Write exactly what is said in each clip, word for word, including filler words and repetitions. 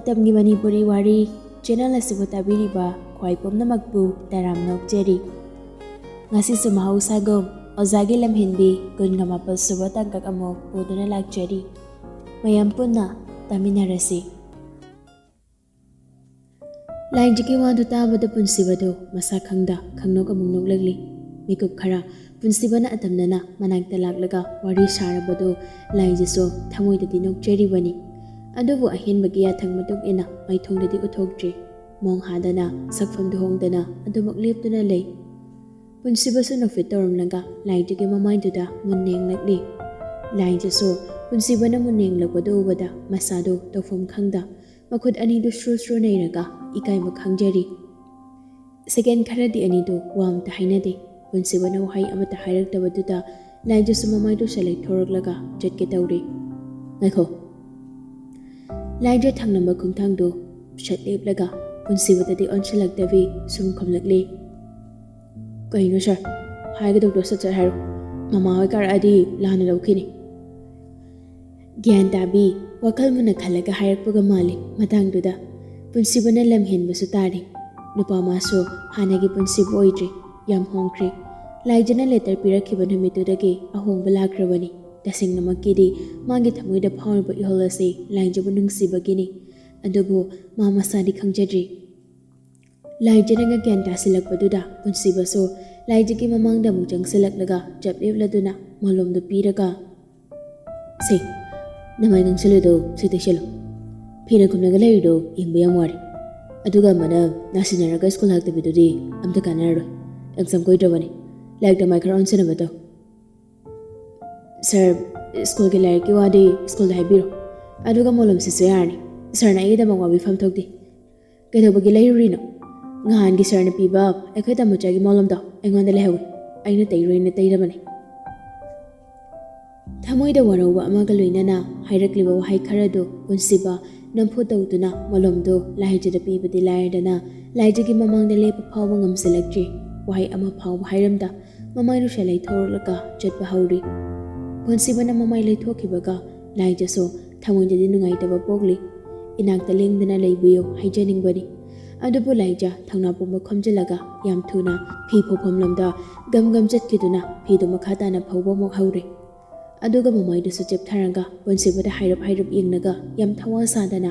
ꯃꯇꯝꯒꯤ ꯃꯅꯤꯄꯨꯔꯤ ꯋꯥꯔꯤ ꯆꯦꯅꯦꯜ ꯑꯁꯤꯕꯨ ꯇꯥꯕꯤꯔꯤꯕ ꯈ꯭ꯋꯥꯏ ꯄꯨꯝꯅꯃꯛꯄꯨ ꯇꯔꯥꯝꯅ ꯑꯣꯛꯆꯔꯤ꯫ ꯉꯁꯤꯁꯨ ꯃꯍꯧꯁꯥꯒꯨꯝ ꯑꯣꯖꯥꯒꯤ ꯂꯝꯍꯦꯟꯕꯤ ꯀꯨꯟꯒ ꯃꯥꯄꯜ ꯁꯨꯕ ꯇꯥꯡꯀꯛ ꯑꯃꯨꯛ ꯄꯨꯗꯨꯅ ꯂꯥꯛꯆꯔꯤ꯫ ꯃꯌꯥꯝ ꯄꯨꯟꯅ ꯇꯥꯃꯤꯟꯅꯔꯁꯤ꯫ ꯂꯥꯏꯖꯒꯤ ꯋꯥꯗꯨ ꯇꯥꯕꯗ ꯄꯨꯟꯁꯤꯕꯗꯨ ꯃꯁꯥ ꯈꯪꯗ ꯈꯪꯅꯣꯛ ꯑꯃꯨꯛ ꯅꯣꯛꯂꯛꯂꯤ꯫ ꯃꯤꯀꯨꯞ ꯈꯔ ꯄꯨꯟꯁꯤꯕꯅ ꯑꯇꯝꯅꯅ ꯃꯅꯥꯛꯇ ꯂꯥꯛꯂꯒ ꯋꯥꯔꯤ ꯁꯥꯔꯕꯗꯨ ꯂꯥꯏꯖꯁꯨ ꯊꯃꯣꯏꯗꯗꯤ ꯅꯣꯛꯆꯔꯤꯕꯅꯤ꯫ ꯑꯗꯨꯕꯨ ꯑꯍꯦꯟꯕꯒꯤ ꯌꯥꯊꯪ ꯃꯇꯨꯡ ꯏꯟꯅ ꯃꯥꯏꯊꯣꯡꯗꯗꯤ ꯎꯠꯊꯣꯛꯇ꯭ꯔꯤ꯫ ꯃꯣꯡ ꯍꯥꯗꯅ ꯁꯛꯐꯝꯗꯨ ꯍꯣꯡꯗꯅ ꯑꯗꯨꯃꯛ ꯂꯦꯞꯇꯨꯅ ꯂꯩ꯫ ꯄꯨꯟꯁꯤꯕꯁꯨ ꯅꯣꯛꯐꯦꯠ ꯇꯧꯔꯝꯂꯒ ꯂꯥꯏꯖꯒꯤ ꯃꯃꯥꯏꯗꯨꯗ ꯃꯨꯟꯅ ꯌꯦꯡꯂꯛꯂꯤ꯫ ꯂꯥꯏꯖꯁꯨ ꯄꯨꯟꯁꯤꯕꯅ ꯃꯨꯟꯅ ꯌꯦꯡꯂꯛꯄꯗꯨ ꯎꯕꯗ ꯃꯁꯥꯗꯨ ꯇꯧꯐꯝ ꯈꯪꯗ ꯃꯈꯨꯠ ꯑꯅꯤꯗꯨ ꯁ꯭ꯔꯨ ꯁ꯭ꯔꯨ ꯅꯩꯔꯒ ꯏꯀꯥꯏꯕ ꯈꯪꯖꯔꯤ꯫ ꯁꯦꯀꯦꯟ ꯈꯔꯗꯤ ꯑꯅꯤꯗꯨ ꯋꯥ ꯑꯃꯇ ꯍꯥꯏꯅꯗꯦ꯫ ꯄꯨꯟꯁꯤꯕꯅ ꯋꯥꯍꯩ ꯑꯃꯠꯇ ꯍꯥꯏꯔꯛꯇꯕꯗꯨꯗ ꯂꯥꯏꯖꯁꯨ ꯃꯃꯥꯏꯗꯨ ꯁꯠ ꯂꯩꯊꯣꯔꯛꯂꯒ ꯆꯠꯀꯦ ꯇꯧꯔꯤ꯫ "ꯉꯥꯏꯈꯣ!" ꯂꯥꯏꯖ ꯊꯪꯂꯝꯕ ꯈꯣꯡꯊꯥꯡꯗꯨ ꯁꯠ ꯂꯦꯞꯂꯒ ꯄꯨꯟꯁꯤꯕꯗꯗꯤ ꯑꯣꯟꯁꯤꯜꯂꯛꯇꯕꯤ ꯁꯨꯝ ꯈꯨꯝꯂꯛꯂꯤ꯫ "ꯀꯩꯅꯣ ꯁꯥꯔ? ꯍꯥꯏꯒꯗꯧꯗꯣ ꯁꯠ ꯁꯠ ꯍꯥꯏꯔꯣ꯫ ꯃꯃꯥ ꯍꯣꯏ ꯀꯥꯔꯛꯑꯗꯤ ꯂꯥꯟꯅ ꯂꯧꯈꯤꯅꯤ꯫" ꯒ꯭ꯌꯥꯟ ꯇꯥꯕꯤ ꯋꯥꯈꯜ ꯃꯨꯟꯅ ꯈꯜꯂꯒ ꯍꯥꯏꯔꯛꯄꯒ ꯃꯥꯜꯂꯤ꯫ ꯃꯇꯥꯡꯗꯨꯗ ꯄꯨꯟꯁꯤꯕꯅ ꯂꯝ ꯍꯦꯟꯕꯁꯨ ꯇꯥꯔꯤ꯫ ꯅꯨꯄꯥ ꯃꯥꯁꯨ ꯍꯥꯟꯅꯒꯤ ꯄꯨꯟꯁꯤꯕꯨ ꯑꯣꯏꯗ꯭ꯔꯤ, ꯌꯥꯝ ꯍꯣꯡꯈ꯭ꯔꯦ꯫ ꯂꯥꯏꯖꯅ ꯂꯦꯇꯔ ꯄꯤꯔꯛꯈꯤꯕ ꯅꯨꯃꯤꯠꯇꯨꯗꯒꯤ ꯑꯍꯣꯡꯕ ꯂꯥꯛꯈ꯭ꯔꯕꯅꯤ꯫ ꯇꯁꯦꯡꯅꯃꯛꯀꯤꯗꯤ ꯃꯥꯒꯤ ꯊꯃꯣꯏꯗ ꯐꯥꯎꯔꯤꯕ ꯏꯍꯨꯜ ꯑꯁꯤ ꯂꯥꯏꯖꯕꯨ ꯅꯨꯡꯁꯤꯕꯒꯤꯅꯤ꯫ ꯑꯗꯨꯕꯨ ꯃꯥ ꯃꯁꯥꯗꯤ ꯈꯪꯖꯗ꯭ꯔꯤ꯫ ꯂꯥꯏꯖꯅꯒ ꯒ꯭ꯌꯥꯟ ꯇꯥꯁꯤꯜꯂꯛꯄꯗꯨꯗ ꯄꯨꯟꯁꯤꯕꯁꯨ ꯂꯥꯏꯖꯒꯤ ꯃꯃꯥꯡꯗ ꯑꯃꯨꯛ ꯆꯪꯁꯤꯜꯂꯛꯂꯒ ꯆꯞ ꯂꯦꯞꯂꯗꯨꯅ ꯃꯣꯂꯣꯝꯗꯨ ꯄꯤꯔꯒ, "ꯁꯦ, ꯅꯃꯥꯏ ꯉꯥꯡꯁꯤꯜꯂꯤꯗꯣ ꯁꯤ ꯇꯩꯁꯤꯜꯂꯣ꯫ ꯐꯤꯅ ꯈꯨꯝꯂꯒ ꯂꯩꯔꯤꯗꯣ ꯌꯦꯡꯕ ꯌꯥꯝ ꯋꯥꯔꯦ꯫ ꯑꯗꯨꯒ ꯑꯃꯅ ꯅꯥꯁꯤꯟꯅꯔꯒ ꯁ꯭ꯀꯨꯜ ꯂꯥꯛꯇꯕꯤꯗꯨꯗꯤ ꯑꯝꯇ ꯀꯥꯟꯅꯔꯔꯣꯏ꯫ ꯑꯦꯛꯖꯥꯝ ꯀꯨꯏꯗ꯭ꯔꯕꯅꯤ꯫ ꯂꯥꯏꯔꯤꯛꯇ ꯃꯥꯏ ꯈꯔ ꯑꯣꯟꯁꯤꯟꯅꯕ ꯇꯧ꯫" "ꯁꯥꯔ, ꯁ꯭ꯀꯨꯜꯒꯤ ꯂꯥꯏꯔꯤꯛꯀꯤ ꯋꯥꯗꯤ ꯁ꯭ꯀꯨꯜꯗ ꯍꯥꯏꯕꯤꯔꯣ꯫ ꯑꯗꯨꯒ ꯃꯣꯂꯣꯝꯁꯤꯁꯨ ꯌꯥꯔꯅꯤ꯫ ꯁꯥꯔꯅ ꯑꯩꯒꯤꯗꯃꯛ ꯋꯥꯕꯤꯐꯝ ꯊꯣꯛꯇꯦ꯫ ꯀꯩꯗꯧꯕꯒꯤ ꯂꯩꯔꯨꯔꯤꯅꯣ? ꯅꯍꯥꯟꯒꯤ ꯁꯥꯔꯅ ꯄꯤꯕ ꯑꯩꯈꯣꯏ ꯇꯥꯃꯣꯆꯥꯒꯤ ꯃꯣꯂꯣꯝꯗꯣ ꯑꯩꯉꯣꯟꯗ ꯂꯩꯍꯧꯋꯤ꯫ ꯑꯩꯅ ꯇꯩꯔꯣꯏꯅ ꯇꯩꯔꯕꯅꯤ꯫" ꯊꯃꯣꯏꯗ ꯋꯥꯔꯧꯕ ꯑꯃꯒ ꯂꯣꯏꯅꯅ ꯍꯥꯏꯔꯛꯂꯤꯕ ꯋꯥꯍꯩ ꯈꯔꯗꯨ ꯄꯨꯟꯁꯤꯕ ꯅꯝꯐꯨ ꯇꯧꯗꯨꯅ ꯃꯣꯂꯣꯝꯗꯨ ꯂꯥꯏꯖꯗ ꯄꯤꯕꯗꯤ ꯂꯥꯏꯔꯗꯅ ꯂꯥꯏꯖꯒꯤ ꯃꯃꯥꯡꯗ ꯂꯦꯞꯄ ꯐꯥꯎꯕ ꯉꯝꯁꯤꯜꯂꯛꯇ꯭ꯔꯤ꯫ ꯋꯥꯍꯩ ꯑꯃ ꯐꯥꯎꯕ ꯍꯥꯏꯔꯝꯗ ꯃꯃꯥꯏ ꯅꯨꯡꯁꯥ ꯂꯩꯊꯣꯔꯛꯂꯒ ꯆꯠꯄ ꯍꯧꯔꯤ꯫ ꯄꯨꯟꯁꯤꯕꯅ ꯃꯃꯥꯏ ꯂꯩꯊꯣꯛꯈꯤꯕꯒ ꯂꯥꯏꯖꯁꯨ ꯊꯃꯣꯏꯗꯗꯤ ꯅꯨꯡꯉꯥꯏꯇꯕ ꯄꯣꯛꯂꯤ꯫ ꯏꯅꯥꯛꯇ ꯂꯦꯡꯗꯅ ꯂꯩꯕꯤꯌꯨ ꯍꯥꯏꯖꯅꯤꯡꯕꯅꯤ꯫ ꯑꯗꯨꯕꯨ ꯂꯥꯏꯖ ꯊꯧꯅꯥ ꯄꯨꯝꯕ ꯈꯣꯝꯖꯤꯜꯂꯒ ꯌꯥꯝ ꯊꯨꯅ ꯐꯤ ꯐꯧꯐꯝ ꯂꯝꯗ ꯒꯝ ꯒꯝ ꯆꯠꯈꯤꯗꯨꯅ ꯐꯤꯗꯨ ꯃꯈꯥ ꯇꯥꯅ ꯐꯧꯕ ꯑꯃꯨꯛ ꯍꯧꯔꯦ꯫ ꯑꯗꯨꯒ ꯃꯃꯥꯏꯗꯨꯁꯨ ꯆꯦꯞꯊꯔꯒ ꯄꯨꯟꯁꯤꯕꯗ ꯍꯥꯏꯔꯞ ꯍꯥꯏꯔꯞ ꯌꯦꯡꯂꯒ ꯌꯥꯝ ꯊꯋꯥ ꯁꯥꯗꯅ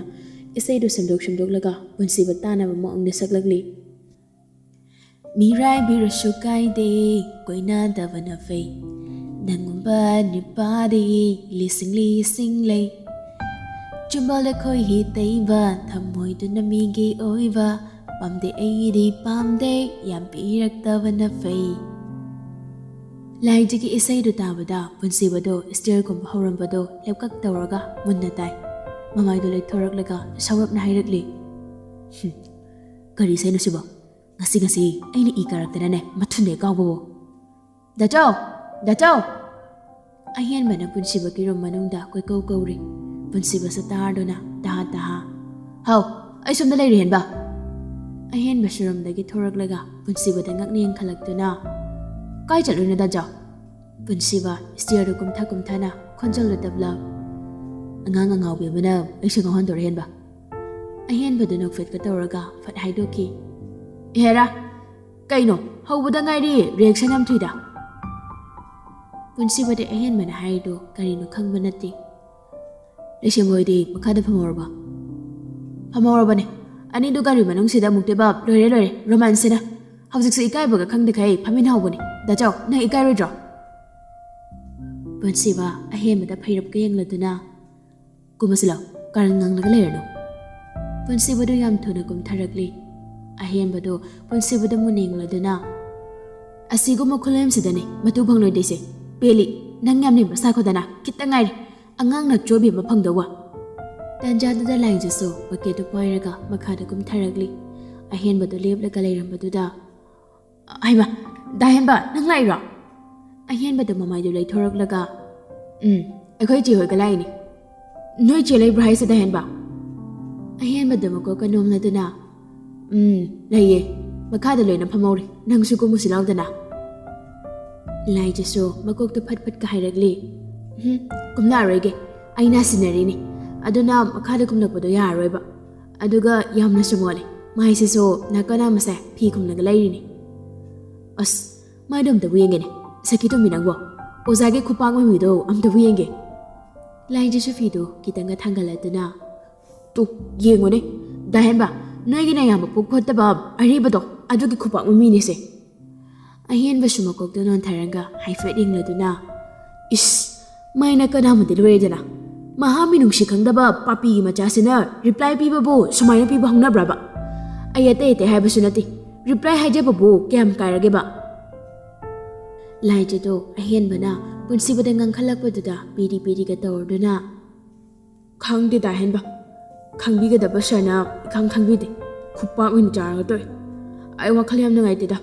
ꯏꯁꯩꯗꯨ ꯁꯦꯝꯗꯣꯛ ꯁꯦꯝꯗꯣꯛꯂꯒ ꯄꯨꯟꯁꯤꯕ ꯇꯥꯅꯕ ꯃꯑꯣꯡꯗ ꯁꯛꯂꯛꯂꯤ꯫ ꯃꯤꯔꯥꯏꯕꯤꯔꯁꯨ ꯀꯥꯏꯗꯦ, ꯀꯣꯏꯅꯗꯕꯅ ꯐꯩ꯫ ꯅꯪꯒꯨꯝꯕ ꯅꯨꯄꯥꯗꯤ ꯂꯤꯁꯤꯡ ꯂꯤꯁꯤꯡ ꯂꯩ꯫ ꯆꯨꯝꯕ ꯂꯩꯈꯣꯏ ꯍꯤ ꯇꯩꯕ, ꯊꯃꯣꯏꯗꯨꯅ ꯃꯤꯒꯤ ꯑꯣꯏꯕ꯫ ꯄꯥꯝꯗꯦ ꯑꯩꯗꯤ ꯄꯥꯝꯗꯦ, ꯌꯥꯝ ꯄꯤꯔꯛꯇꯕꯅ ꯐꯩ꯫ ꯂꯥꯏꯖꯒꯤ ꯏꯁꯩꯗꯨ ꯇꯥꯕꯗ ꯄꯨꯟꯁꯤꯕꯗꯣ ꯁ꯭ꯇꯦꯌꯔꯒꯨꯝꯕ ꯍꯧꯔꯝꯕꯗꯣ ꯂꯦꯞꯀꯛ ꯇꯧꯔꯒ ꯃꯨꯟꯅ ꯇꯥꯏ꯫ ꯃꯃꯥꯏꯗꯨ ꯂꯩꯊꯣꯔꯛꯂꯒ ꯁꯧꯔꯞꯅ ꯍꯥꯏꯔꯛꯂꯤ, "ꯍꯨꯝ, ꯀꯔꯤ ꯏꯁꯩꯅꯣ ꯁꯤꯕꯣ? ꯉꯁꯤ ꯉꯁꯤ ꯑꯩꯅ ꯏ ꯀꯥꯔꯛꯇꯅꯅꯦ ꯃꯊꯨꯟꯗ ꯀꯥꯎꯕꯕꯨ꯫ ꯗꯥꯆꯧ! ꯗꯥꯆꯧ!" ꯑꯍꯦꯟꯕꯅ ꯄꯨꯟꯁꯤꯕꯒꯤ ꯔꯨꯝ ꯃꯅꯨꯡꯗ ꯀꯣꯏꯀꯧ ꯀꯧꯔꯤ꯫ ꯄꯨꯟꯁꯤꯕꯁꯨ ꯇꯥꯔꯗꯨꯅ ꯇꯍꯥ ꯇꯍꯥ, "ꯍꯥꯎ, ꯑꯩ ꯁꯣꯝꯗ ꯂꯩꯔꯤ ꯍꯦꯟꯕ!" ꯑꯍꯦꯟꯕꯁꯨ ꯔꯨꯝꯗꯒꯤ ꯊꯣꯔꯛꯂꯒ ꯄꯨꯟꯁꯤꯕꯗ ꯉꯛꯅ ꯌꯦꯡꯈꯠꯂꯛꯇꯨꯅ, "ꯀꯥꯏ ꯆꯠꯂꯨꯏꯅꯣ ꯗꯥꯆꯧ?" ꯄꯨꯟꯁꯤꯕ ꯁ꯭ꯇꯦꯌꯔꯗꯨ ꯀꯨꯝꯊ ꯀꯨꯝꯊꯅ ꯈꯣꯟꯖꯦꯜꯗꯨ ꯇꯞꯂꯞ, "ꯑꯉꯥꯡ ꯑꯉꯥꯎꯕꯤ ꯑꯃꯅ ꯑꯩꯁꯨ ꯉꯥꯎꯍꯟꯗꯣꯔꯦ ꯍꯦꯟꯕ!" ꯑꯍꯦꯟꯕꯗꯨ ꯅꯣꯛꯐꯦꯠꯀ ꯇꯧꯔꯒ ꯐꯠ ꯍꯥꯏꯗꯣꯛꯈꯤ, "ꯑꯦꯍꯦꯔꯥ, ꯀꯩꯅꯣ, ꯍꯧꯕꯗ ꯉꯥꯏꯔꯤ, ꯔꯤꯌꯦꯛꯁꯟ ꯌꯥꯝ ꯊꯨꯏꯗ!" ꯄꯨꯟꯁꯤꯕꯗꯤ ꯑꯍꯦꯟꯕꯅ ꯍꯥꯏꯔꯤꯗꯨ ꯀꯔꯤꯅꯣ ꯈꯪꯕ ꯅꯠꯇꯦ꯫ "ꯂꯩꯁꯦꯝꯕ ꯍꯣꯏꯗꯤ ꯃꯈꯥꯗ ꯐꯝꯍꯧꯔꯕ?" "ꯐꯝꯍꯧꯔꯕꯅꯦ꯫ ꯑꯅꯤꯗꯨ ꯒꯥꯔꯤ ꯃꯅꯨꯡꯁꯤꯗ ꯑꯃꯨꯛꯇꯣꯏꯕ ꯂꯣꯏꯔꯦ ꯂꯣꯏꯔꯦ, ꯔꯣꯃꯥꯟꯁꯁꯤꯅ꯫ ꯍꯧꯖꯤꯛꯁꯨ ꯏꯀꯥꯏꯕꯒ ꯈꯪꯗꯈꯩ ꯐꯝꯃꯤꯟꯅꯍꯧꯕꯅꯦ꯫ ꯗꯥꯆꯧ, ꯅꯪ ꯏꯀꯥꯏꯔꯣꯏꯗ꯭ꯔꯣ?" ꯄꯨꯟꯁꯤꯕ ꯑꯍꯦꯟꯕꯗ ꯐꯩꯔꯞꯀ ꯌꯦꯡꯂꯗꯨꯅ, "ꯀꯨꯝꯃꯁꯤ ꯂꯥꯎ, ꯀꯥꯔꯟ ꯉꯥꯡꯂꯒ ꯂꯩꯔꯅꯨ꯫" ꯄꯨꯟꯁꯤꯕꯗꯨ ꯌꯥꯝ ꯊꯨꯅ ꯀꯨꯝꯊꯔꯛꯂꯤ꯫ ꯑꯍꯦꯟꯕꯗꯨ ꯄꯨꯟꯁꯤꯕꯗ ꯃꯨꯟꯅ ꯌꯦꯡꯂꯗꯨꯅ, "ꯑꯁꯤꯒꯨꯝꯕ ꯈꯨꯂꯦꯝꯁꯤꯗꯅꯦ ꯃꯇꯨ ꯐꯪꯂꯣꯏꯗꯣꯏꯁꯦ꯫ ꯄꯦꯜꯂꯤ, ꯅꯪ ꯌꯥꯝ ꯂꯦꯝꯕ ꯁꯥꯈꯣꯗꯅ, ꯈꯤꯇꯪ ꯉꯥꯏꯔꯦ ꯑꯉꯥꯡ ꯅꯆꯣꯕꯤ ꯑꯃ ꯐꯪꯗꯧꯕ꯫" ꯇꯥꯟꯖꯥꯗꯨꯗ ꯂꯥꯏꯖꯁꯨ ꯕꯛꯀꯦꯠꯇꯨ ꯄꯥꯏꯔꯒ ꯃꯈꯥꯗ ꯀꯨꯝꯊꯔꯛꯂꯤ꯫ ꯑꯍꯦꯟꯕꯗꯨ ꯂꯦꯞꯂꯒ ꯂꯩꯔꯝꯕꯗꯨꯗ, "ꯍꯩꯃꯥ, ꯗꯥ ꯍꯦꯟꯕ, ꯅꯪ ꯂꯥꯛꯏꯔꯣ?" ꯑꯍꯦꯟꯕꯗꯨ ꯃꯃꯥꯏꯗꯨ ꯂꯩꯊꯣꯔꯛꯂꯒ, "ꯎꯝ, ꯑꯩꯈꯣꯏ ꯏꯆꯦ ꯍꯣꯏꯒ ꯂꯥꯛꯏꯅꯦ꯫ ꯅꯣꯏ ꯏꯆꯦ ꯂꯩꯕ꯭ꯔꯥ ꯍꯥꯏꯁꯦ, ꯗꯥ ꯍꯦꯟꯕ?" ꯑꯍꯦꯟꯕꯗꯨ ꯃꯀꯣꯛꯀ ꯅꯣꯝꯂꯗꯨꯅ, "ꯎꯝ, ꯂꯩꯌꯦ꯫ ꯃꯈꯥꯗ ꯂꯣꯏꯅ ꯐꯝꯍꯧꯔꯤ꯫ ꯅꯪꯁꯨ ꯀꯨꯝꯃꯨꯁꯤ ꯂꯥꯎꯗꯅ꯫" ꯂꯥꯏꯖꯁꯨ ꯃꯀꯣꯛꯇꯨ ꯐꯠ ꯐꯠꯀ ꯍꯥꯏꯔꯛꯂꯤ, "ꯎꯝ, ꯀꯨꯝꯂꯛꯑꯔꯣꯏꯒꯦ꯫ ꯑꯩ ꯅꯥꯁꯤꯟꯅꯔꯤꯅꯤ꯫ ꯑꯗꯨꯅ ꯃꯈꯥꯗ ꯀꯨꯝꯂꯛꯄꯗꯣ ꯌꯥꯔꯔꯣꯏꯕ꯫ ꯑꯗꯨꯒ ꯌꯥꯝꯅꯁꯨ ꯃꯣꯠꯂꯦ꯫ ꯃꯥꯏꯁꯤꯁꯨ ꯅꯥꯀꯟ ꯑꯃꯁꯦ ꯐꯤ ꯈꯨꯝꯂꯒ ꯂꯩꯔꯤꯅꯤ꯫ ꯑꯁ, ꯃꯥꯏꯗꯣ ꯑꯝꯇꯕꯨ ꯌꯦꯡꯒꯦꯅꯦ꯫ ꯁꯈꯤꯇꯣꯝꯕꯤ, ꯅꯪꯕꯣ ꯑꯣꯖꯥꯒꯤ ꯈꯨꯄꯥꯛ ꯃꯃꯤꯗꯣ ꯑꯝꯇꯕꯨ ꯌꯦꯡꯒꯦ꯫ ꯂꯥꯏꯖꯁꯨ ꯐꯤꯗꯣ ꯈꯤꯇꯪꯒ ꯊꯥꯡꯒꯠꯂꯗꯨꯅ, "ꯇꯨ, ꯌꯦꯡꯉꯨꯅꯦ, ꯗꯥ ꯍꯦꯟꯕ, ꯅꯣꯏꯒꯤ ꯅꯌꯥꯝꯕ ꯄꯨꯛ ꯐꯠꯇꯕ ꯑꯔꯤꯕꯗꯣ, ꯑꯗꯨꯒꯤ ꯈꯨꯄꯥꯛ ꯃꯃꯤꯅꯤꯁꯦ꯫" ꯑꯍꯦꯟꯕꯁꯨ ꯃꯀꯣꯛꯇ ꯅꯣꯟꯊꯔꯒ ꯍꯥꯏꯐꯦꯠ ꯌꯦꯡꯂꯗꯨꯅ, "ꯏꯁ, ꯃꯥꯏ ꯅꯥꯀꯟ ꯑꯃꯗꯤ ꯂꯣꯏꯔꯦꯗꯅ꯫ ꯃꯍꯥ ꯃꯤꯅꯨꯡꯁꯤ ꯈꯪꯗꯕ ꯄꯥꯄꯤꯒꯤ ꯃꯆꯥꯁꯤꯅ ꯔꯤꯄ꯭ꯂꯥꯏ ꯄꯤꯕꯕꯨ ꯁꯨꯃꯥꯏꯅ ꯄꯤꯕ ꯍꯧꯅꯕ꯭ꯔꯕ? ꯑꯩ ꯑꯇꯩ ꯑꯇꯩ ꯍꯥꯏꯕꯁꯨ ꯅꯠꯇꯦ, ꯔꯤꯄ꯭ꯂꯥꯏ ꯍꯥꯏꯖꯕꯕꯨ ꯀꯌꯥꯝ ꯀꯥꯏꯔꯒꯦꯕ?" ꯂꯥꯏꯖꯗꯣ ꯑꯍꯦꯟꯕꯅ ꯄꯨꯟꯁꯤꯕꯗ ꯉꯥꯡꯈꯠꯂꯛꯄꯗꯨꯗ ꯄꯤꯔꯤ ꯄꯤꯔꯤꯒ ꯇꯧꯔꯗꯨꯅ, "ꯈꯪꯗꯦ ꯗꯥ ꯍꯦꯟꯕ, ꯈꯪꯕꯤꯒꯗꯕ ꯁꯥꯔꯅ ꯏꯈꯪ ꯈꯪꯕꯤꯗꯦ꯫ ꯈꯨꯄꯥꯛ ꯑꯣꯏꯅ ꯆꯥꯔꯒ ꯇꯣꯛꯑꯦ꯫ ꯑꯩ ꯋꯥꯈꯜ ꯌꯥꯝ ꯅꯨꯡꯉꯥꯏꯇꯦꯗ꯫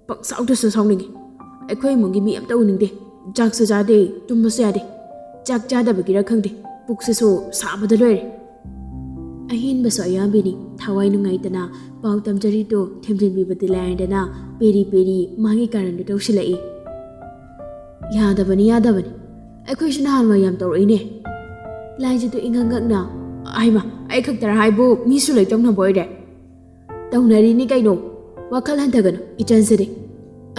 ꯄꯪꯁꯥꯎꯗꯁꯨ ꯁꯥꯎꯅꯤꯡꯉꯤ꯫ ꯑꯩꯈꯣꯏ ꯏꯃꯨꯡꯒꯤ ꯃꯤ ꯑꯝꯇ ꯎꯅꯤꯡꯗꯦ꯫ ꯆꯥꯛꯁꯨ ꯆꯥꯗꯦ, ꯇꯨꯝꯕꯁꯨ ꯌꯥꯗꯦ꯫ ꯆꯥꯛ ꯆꯥꯗꯕꯒꯤꯔ ꯈꯪꯗꯦ, ꯄꯨꯛꯁꯤꯁꯨ ꯁꯥꯕꯗ ꯂꯣꯏꯔꯦ꯫" ꯑꯍꯦꯟꯕꯁꯨ ꯑꯌꯥꯝꯕꯤꯅꯤ ꯊꯋꯥꯏ ꯅꯨꯡꯉꯥꯏꯇꯅ ꯄꯥꯎ ꯇꯝꯖꯔꯤꯗꯨ ꯊꯦꯝꯖꯤꯟꯕꯤꯕꯗꯤ ꯂꯥꯏꯔꯗꯅ ꯄꯦꯔꯤ ꯄꯦꯔꯤ ꯃꯥꯒꯤ ꯀꯥꯔꯟꯗꯨ ꯇꯧꯁꯤꯜꯂꯛꯏ꯫ "ꯌꯥꯗꯕꯅꯤ, ꯌꯥꯗꯕꯅꯤ꯫ ꯑꯩꯈꯣꯏꯁꯨ ꯅꯍꯥꯟꯋꯥꯏ ꯌꯥꯝ ꯇꯧꯔꯛꯏꯅꯦ꯫" ꯂꯥꯏꯖꯗꯨ ꯏꯉꯛ ꯉꯛꯅ, "ꯍꯩꯃꯥ, ꯑꯩ ꯈꯛꯇꯔ ꯍꯥꯏꯕꯨ ꯃꯤꯁꯨ ꯂꯣꯏ ꯇꯧꯅꯕ ꯑꯣꯏꯔꯦ?" "ꯇꯧꯅꯔꯤꯅꯤ ꯀꯩꯅꯣ꯫ ꯋꯥꯈꯜ ꯍꯟꯊꯒꯅꯨ, ꯏꯆꯟꯁꯤꯗꯤ꯫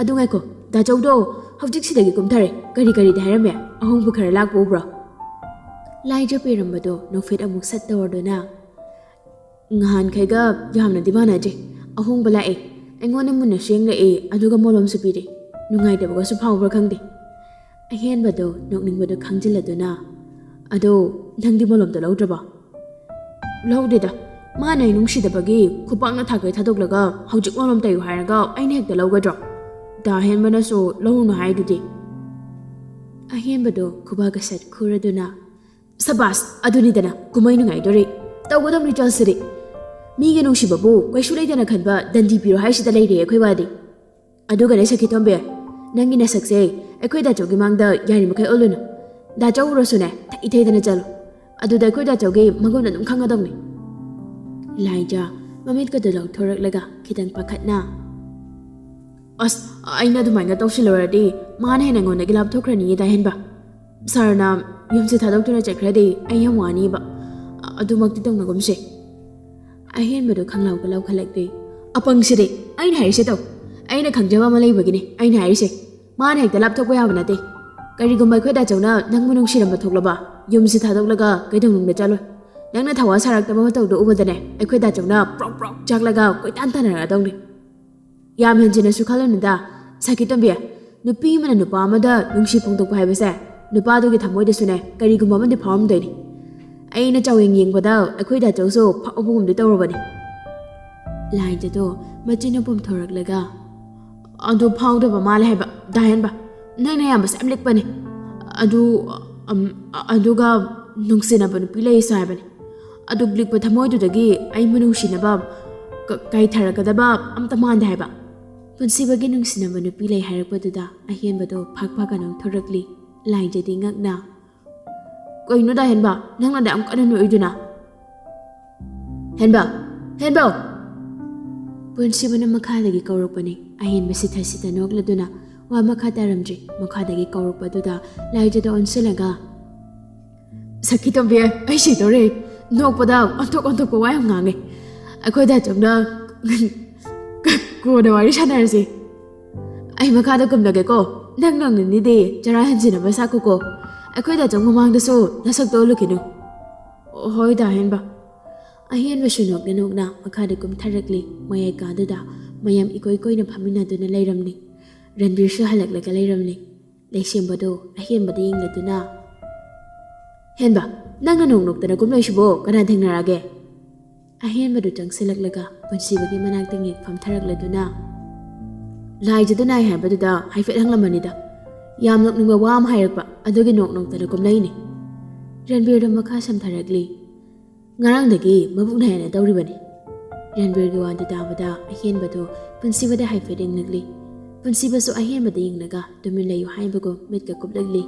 ꯑꯗꯨ ꯉꯥꯏꯈꯣ, ꯗꯥꯆꯧꯗꯣ ꯍꯧꯖꯤꯛꯁꯤꯗꯒꯤ ꯀꯨꯝꯊꯔꯦ꯫ ꯀꯔꯤ ꯀꯔꯤꯗꯤ ꯍꯥꯏꯔꯝꯃꯦ? ꯑꯍꯣꯡꯕ ꯈꯔ ꯂꯥꯛꯄ ꯎꯕ꯭ꯔꯣ?" ꯂꯥꯏꯖ ꯄꯤꯔꯝꯕꯗꯣ ꯅꯣꯛꯐꯦꯠ ꯑꯃꯨꯛ ꯁꯠ ꯇꯧꯔꯗꯨꯅ, "ꯅꯍꯥꯟꯈꯩꯒ ꯌꯥꯝꯅꯗꯤ ꯃꯥꯟꯅꯗ꯭ꯔꯦ꯫ ꯑꯍꯣꯡꯕ ꯂꯥꯛꯑꯦ꯫ ꯑꯩꯉꯣꯟꯗ ꯃꯨꯟꯅꯁꯨ ꯌꯦꯡꯂꯛꯑꯦ, ꯑꯗꯨꯒ ꯃꯣꯂꯣꯝꯁꯨ ꯄꯤꯔꯦ꯫ ꯅꯨꯡꯉꯥꯏꯇꯕꯒꯁꯨ ꯐꯥꯎꯕ꯭ꯔꯥ ꯈꯪꯗꯦ꯫" ꯑꯍꯦꯟꯕꯗꯣ ꯅꯣꯛꯅꯤꯡꯕꯗꯣ ꯈꯪꯖꯤꯜꯂꯗꯨꯅ, "ꯑꯗꯣ ꯅꯪꯗꯤ ꯃꯣꯂꯣꯝꯗꯣ ꯂꯧꯗ꯭ꯔꯕꯣ?" "ꯂꯧꯗꯦꯗ꯫ ꯃꯥꯅ ꯑꯩ ꯅꯨꯡꯁꯤꯗꯕꯒꯤ ꯈꯨꯄꯥꯛꯅ ꯊꯥꯀꯩ ꯊꯥꯗꯣꯛꯂꯒ ꯍꯧꯖꯤꯛ ꯃꯣꯂꯣꯝ ꯇꯩꯌꯨ ꯍꯥꯏꯔꯒ ꯑꯩꯅ ꯍꯦꯛꯇ ꯂꯧꯒꯗ꯭ꯔꯣ? ꯗꯥ ꯍꯦꯟꯕꯅꯁꯨ ꯂꯧꯔꯨꯅꯨ ꯍꯥꯏꯗꯨꯗꯤ꯫" ꯑꯍꯦꯟꯕꯗꯣ ꯈꯨꯕꯥꯛꯀ ꯁꯠ ꯈꯨꯔꯗꯨꯅ, "ꯁꯕꯥꯁ, ꯑꯗꯨꯅꯤꯗꯅ ꯀꯨꯝꯍꯩ ꯅꯨꯡꯉꯥꯏꯗꯣꯔꯤ꯫ ꯇꯧꯒꯗꯕꯅꯤ ꯆꯠꯁꯤꯗꯤ꯫ ꯃꯤꯒꯤ ꯅꯨꯡꯁꯤꯕꯕꯨ ꯀꯩꯁꯨ ꯂꯩꯇꯅ ꯈꯟꯕ ꯗꯟꯗꯤ ꯄꯤꯔꯣ ꯍꯥꯏꯁꯤꯗ ꯂꯩꯔꯦ ꯑꯩꯈꯣꯏ ꯋꯥꯗꯤ꯫ ꯑꯗꯨꯒꯅꯦ ꯁꯈꯤꯇꯣꯝꯕꯤ, ꯅꯪꯒꯤ ꯅꯁꯛꯁꯦ ꯑꯩꯈꯣꯏ ꯗꯥꯆꯧꯒꯤ ꯃꯥꯡꯗ ꯌꯥꯔꯤꯃꯈꯩ ꯎꯠꯂꯨꯅꯨ꯫ ꯗꯥꯆꯧ ꯎꯔꯁꯨꯅꯦ, ꯊꯩ ꯊꯩꯗꯅ ꯆꯠꯂꯨ꯫ ꯑꯗꯨꯗ ꯑꯩꯈꯣꯏ ꯗꯥꯆꯧꯒꯤ ꯃꯒꯨꯟ ꯑꯗꯨꯝ ꯈꯪꯒꯗꯧꯅꯤ꯫" ꯂꯥꯏꯖ ꯃꯃꯤꯠꯀꯗꯨ ꯂꯧꯊꯣꯔꯛꯂꯒ ꯈꯤꯇꯪ ꯄꯥꯈꯠꯅ, "ꯑꯁ, ꯑꯩꯅ ꯑꯗꯨꯃꯥꯏꯅ ꯇꯧꯁꯤꯜꯂꯨꯔꯗꯤ ꯃꯥꯅ ꯍꯦꯟꯅ ꯑꯩꯉꯣꯟꯗꯒꯤ ꯂꯥꯞꯊꯣꯛꯈ꯭ꯔꯅꯤꯌꯦ ꯗꯥ ꯍꯦꯟꯕ꯫ ꯁꯥꯔꯅ ꯌꯨꯝꯁꯦ ꯊꯥꯗꯣꯛꯇꯨꯅ ꯆꯠꯈ꯭ꯔꯗꯤ ꯑꯩ ꯌꯥꯝ ꯋꯥꯅꯤꯕ꯫ ꯑ-, ꯑꯗꯨꯃꯛꯇꯤ ꯇꯧꯅꯒꯨꯝꯁꯦ꯫ ꯑꯍꯦꯟꯕꯗꯨ ꯈꯪꯂꯥꯎ ꯀꯂꯥꯎ ꯈꯜꯂꯛꯂꯤ꯫ ꯑꯄꯪꯁꯤꯗꯤ! ꯑꯩꯅ ꯍꯥꯏꯔꯤꯁꯦ ꯇꯧ꯫ ꯑꯩꯅ ꯈꯪꯖꯕ ꯑꯃ ꯂꯩꯕꯒꯤꯅꯦ ꯑꯩꯅ ꯍꯥꯏꯔꯤꯁꯦ꯫ ꯃꯥꯅ ꯍꯦꯛꯇ ꯂꯥꯞꯊꯣꯛꯄ ꯌꯥꯕ ꯅꯠꯇꯦ꯫ ꯀꯔꯤꯒꯨꯝꯕ ꯑꯩꯈꯣꯏ ꯗꯥꯆꯧꯅ ꯅꯪꯕꯨ ꯅꯨꯡꯁꯤꯔꯝꯕ ꯊꯣꯛꯂꯕ, ꯌꯨꯝꯁꯤ ꯊꯥꯗꯣꯛꯂꯒ ꯀꯩꯗꯧꯅꯨꯡꯗ ꯆꯠꯂꯣꯏ꯫ ꯅꯪꯅ ꯊꯋꯥ ꯁꯥꯔꯛꯇꯕ ꯃꯇꯧꯗꯣ ꯎꯕꯗꯅꯦ, ꯑꯩꯈꯣꯏ ꯗꯥꯆꯧꯅ ꯄ꯭ꯔꯣꯛ ꯄ꯭ꯔꯣꯛ ꯆꯥꯛꯂꯒ ꯀꯣꯏꯇꯥꯟ ꯇꯥꯟꯅꯔꯛꯑꯗꯧꯅꯤ꯫ ꯌꯥꯝ ꯍꯦꯟꯖꯤꯟꯅꯁꯨ ꯈꯜꯂꯨꯅꯨꯗ, ꯁꯈꯤꯇꯣꯝꯕꯤ꯫ ꯅꯨꯄꯤ ꯑꯃꯅ ꯅꯨꯄꯥ ꯑꯃꯗ ꯅꯨꯡꯁꯤ ꯐꯣꯡꯗꯣꯛꯄ ꯍꯥꯏꯕꯁꯦ ꯅꯨꯄꯥꯗꯨꯒꯤ ꯊꯃꯣꯏꯗꯁꯨꯅꯦ ꯀꯔꯤꯒꯨꯝꯕ ꯑꯃꯗꯤ ꯐꯥꯎꯔꯝꯗꯣꯏꯅꯤ꯫ ꯑꯩꯅ ꯆꯥꯎꯌꯦꯡ ꯌꯦꯡꯕꯗ ꯑꯩꯈꯣꯏ ꯗꯥꯆꯧꯁꯨ ꯐꯥꯎꯕꯒꯨꯝꯗꯤ ꯇꯧꯔꯕꯅꯤ꯫ ꯂꯥꯏꯖꯗꯣ ꯃꯆꯤꯟꯅ ꯄꯣꯝꯊꯣꯔꯛꯂꯒ, "ꯑꯗꯨ ꯐꯥꯎꯗꯕ ꯃꯥꯜꯂꯦ ꯍꯥꯏꯕ, ꯗꯥꯍꯦꯟꯕ꯫ ꯅꯪꯅ ꯑꯌꯥꯝꯕꯁꯦ ꯌꯥꯝ ꯂꯤꯛꯄꯅꯦ꯫ ꯑꯗꯨ, ꯑꯝ, ꯑꯗꯨꯒ ꯅꯨꯡꯁꯤꯅꯕ ꯅꯨꯄꯤ ꯂꯩꯁꯨ ꯍꯥꯏꯕꯅꯦ꯫ ꯑꯗꯨ ꯂꯤꯛꯄ ꯊꯃꯣꯏꯗꯨꯗꯒꯤ ꯑꯩꯕꯨ ꯅꯨꯡꯁꯤꯅꯕ ꯀ-, ꯀꯥꯏꯊꯔꯛꯀꯗꯕ ꯑꯝꯇ ꯃꯥꯟꯗꯦ ꯍꯥꯏꯕ"꯫ ꯄꯨꯟꯁꯤꯕꯒꯤ ꯅꯨꯡꯁꯤꯅꯕ ꯅꯨꯄꯤ ꯂꯩ ꯍꯥꯏꯔꯛꯄꯗꯨꯗ ꯑꯍꯦꯟꯕꯗꯣ ꯐꯛ ꯐꯛ ꯀꯅꯧ ꯊꯣꯔꯛꯂꯤ꯫ ꯂꯥꯏꯖꯗꯤ ꯉꯛꯅ, "ꯀꯩꯅꯣ ꯗꯥꯍꯦꯟꯕ, ꯅꯪꯅ ꯑꯗꯨꯛ ꯌꯥꯝ ꯀꯟꯅ ꯅꯣꯛꯏꯗꯨꯅ?" "ꯍꯦꯟꯕ! ꯍꯦꯟꯕꯧ!" ꯄꯨꯟꯁꯤꯕꯅ ꯃꯈꯥꯗꯒꯤ ꯀꯧꯔꯛꯄꯅꯤ꯫ ꯑꯍꯦꯟꯕ ꯁꯤꯊ ꯁꯤꯊ ꯅꯣꯛꯂꯗꯨꯅ ꯋꯥ ꯃꯈꯥ ꯇꯥꯔꯝꯗ꯭ꯔꯤ꯫ ꯃꯈꯥꯗꯒꯤ ꯀꯧꯔꯛꯄꯗꯨꯗ ꯂꯥꯏꯖꯗ ꯑꯣꯟꯁꯤꯜꯂꯒ, "ꯁꯈꯤꯇꯣꯝꯕꯤ, ꯑꯩ ꯁꯤꯗꯧꯔꯦ꯫ ꯅꯣꯛꯄꯗ ꯑꯣꯟꯊꯣꯛ ꯑꯣꯟꯊꯣꯛꯄ ꯋꯥ ꯌꯥꯝ ꯉꯥꯡꯉꯦ꯫ ꯑꯩꯈꯣꯏ ꯗꯥꯆꯧꯅ ꯀꯣꯟꯅ ꯋꯥꯔꯤ ꯁꯥꯟꯅꯔꯁꯤ꯫ ꯑꯩ ꯃꯈꯥꯗ ꯀꯨꯝꯂꯒꯦꯀꯣ꯫ ꯅꯪ ꯅꯣꯡ ꯅꯤꯅꯤꯗꯤ ꯆꯔꯥ ꯍꯦꯟꯖꯤꯟꯅꯕ ꯁꯥꯀꯣꯀꯣ꯫ ꯑꯩꯈꯣꯏ ꯗꯥꯆꯧ ꯃꯃꯥꯡꯗꯁꯨ ꯅꯁꯛꯇꯣ ꯎꯠꯂꯨꯈꯤꯅꯨ"꯫ "ꯍꯣꯏ ꯗꯥꯍꯦꯟꯕ"꯫ ꯑꯍꯦꯟꯕꯁꯨ ꯅꯣꯛꯅ ꯅꯣꯛꯅ ꯃꯈꯥꯗ ꯀꯨꯝꯊꯔꯛꯂꯤ꯫ ꯃꯌꯥꯏ ꯀꯥꯗꯨꯗ ꯃꯌꯥꯝ ꯏꯀꯣꯏ ꯀꯣꯏꯅ ꯐꯝꯃꯤꯟꯅꯗꯨꯅ ꯂꯩꯔꯝꯂꯤ꯫ ꯔꯟꯕꯤꯔꯁꯨ ꯍꯜꯂꯛꯂꯒ ꯂꯩꯔꯝꯂꯤ꯫ ꯂꯩꯁꯦꯝꯕꯗꯣ ꯑꯍꯦꯟꯕꯗ ꯌꯦꯡꯂꯗꯨꯅ, "ꯍꯦꯟꯕ, ꯅꯪꯅ ꯅꯣꯛ ꯅꯣꯛꯇꯅ ꯀꯨꯝꯂꯛꯏꯁꯤꯕꯣ ꯀꯅꯥ ꯊꯦꯡꯅꯔꯛꯑꯒꯦ?" ꯑꯍꯦꯟꯕꯗꯨ ꯆꯪꯁꯤꯜꯂꯛꯂꯒ ꯄꯨꯟꯁꯤꯕꯒꯤ ꯃꯅꯥꯛꯇ ꯉꯦꯛ ꯐꯝꯊꯔꯛꯂꯗꯨꯅ, "ꯂꯥꯏꯖꯗ ꯅꯥꯏ ꯍꯥꯏꯕꯗꯨꯗ ꯍꯥꯏꯐꯦꯠ ꯍꯪꯂꯝꯕꯅꯤꯗ꯫ ꯌꯥꯝ ꯅꯣꯛꯅꯤꯡꯕ ꯋꯥ ꯑꯃ ꯍꯥꯏꯔꯛꯄ, ꯑꯗꯨꯒꯤ ꯅꯣꯛ ꯅꯣꯛꯇꯅ ꯀꯨꯝꯂꯛꯏꯅꯦ"꯫ ꯔꯟꯕꯤꯔꯗꯨ ꯃꯈꯥ ꯁꯝꯊꯔꯛꯂꯤ꯫ "ꯉꯔꯥꯡꯗꯒꯤ ꯃꯕꯨꯛ ꯅꯥꯏꯅ ꯇꯧꯔꯤꯕꯅꯤ"꯫ ꯔꯟꯕꯤꯔꯒꯤ ꯋꯥꯗꯨ ꯇꯥꯕꯗ ꯑꯍꯦꯟꯕꯗꯨ ꯄꯨꯟꯁꯤꯕꯗ ꯍꯥꯏꯐꯦꯠ ꯌꯦꯡꯂꯛꯂꯤ꯫ ꯄꯨꯟꯁꯤꯕꯁꯨ ꯑꯍꯦꯟꯕꯗ ꯌꯦꯡꯂꯒ ꯇꯨꯃꯤꯟ ꯂꯩꯌꯨ ꯍꯥꯏꯕꯒꯨꯝ ꯃꯤꯠꯀ ꯀꯨꯞꯂꯛꯂꯤ꯫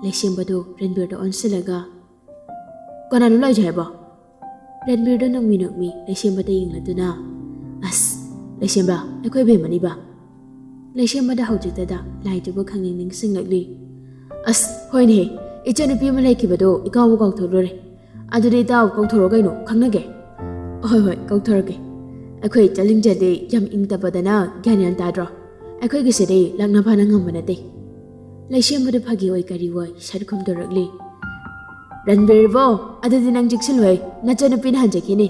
ꯂꯩꯁꯦꯝꯕꯗꯨ ꯔꯟꯕꯤꯔꯗ ꯑꯣꯟꯁꯤꯜꯂꯒ, "ꯀꯅꯥꯅꯣ ꯂꯥꯏꯖ ꯍꯥꯏꯕꯣ?" ꯔꯟꯕꯤꯔꯗꯨ ꯅꯣꯛꯃꯤ ꯅꯣꯛꯃꯤ ꯂꯩꯁꯦꯝꯕꯗ ꯌꯦꯡꯂꯗꯨꯅ, "ꯑꯁ, ꯂꯩꯁꯦꯝꯕ, ꯑꯩꯈꯣꯏ ꯕꯦꯝꯃꯅꯤꯕ"꯫ ꯂꯩꯁꯦꯝꯕꯗ ꯍꯧꯖꯤꯛꯇꯗ ꯂꯥꯏꯖꯕꯨ ꯈꯪꯅꯤꯡ ꯅꯤꯡꯁꯤꯡꯂꯛꯂꯤ꯫ ꯑꯁ, ꯍꯣꯏꯅꯦꯍꯦ, ꯏꯆꯟꯅꯨꯄꯤ ꯑꯃ ꯂꯩꯈꯤꯕꯗꯣ ꯏꯀꯥꯎꯕ ꯀꯥꯎꯊꯣꯛꯂꯨꯔꯦ꯫ ꯑꯗꯨꯗꯤ ꯏꯇꯥꯎ ꯀꯧꯊꯣꯔꯛꯑꯣ ꯀꯩꯅꯣ, ꯈꯪꯅꯒꯦ꯫ ꯍꯣꯏ, ꯍꯣꯏ, ꯀꯧꯊꯣꯔꯛꯀꯦ꯫ ꯑꯩꯈꯣꯏ ꯏꯆꯟ ꯂꯤꯡꯖꯦꯜꯗꯤ ꯌꯥꯝ ꯏꯪ ꯇꯞꯄꯗꯅ ꯒ꯭ꯌꯥꯟ ꯌꯥꯝ ꯇꯥꯗ꯭ꯔꯣ? ꯑꯩꯈꯣꯏꯒꯤꯁꯤꯗꯤ ꯂꯥꯛꯅ ꯐꯥꯅ ꯉꯝꯕ ꯅꯠꯇꯦ꯫ ꯂꯩꯁꯦꯝꯕꯗ ꯐꯥꯒꯤ ꯑꯣꯏ ꯀꯔꯤ ꯑꯣꯏ ꯁꯠ ꯈꯨꯝꯗꯣꯔꯛꯂꯤ꯫ "ꯔꯟꯕꯤꯔꯕꯣ, ꯑꯗꯨꯗꯤ ꯅꯪ ꯆꯦꯛꯁꯤꯜꯂꯨꯍꯦ, ꯅꯆꯟꯅꯨꯄꯤꯅ ꯍꯟꯖꯈꯤꯅꯤ꯫"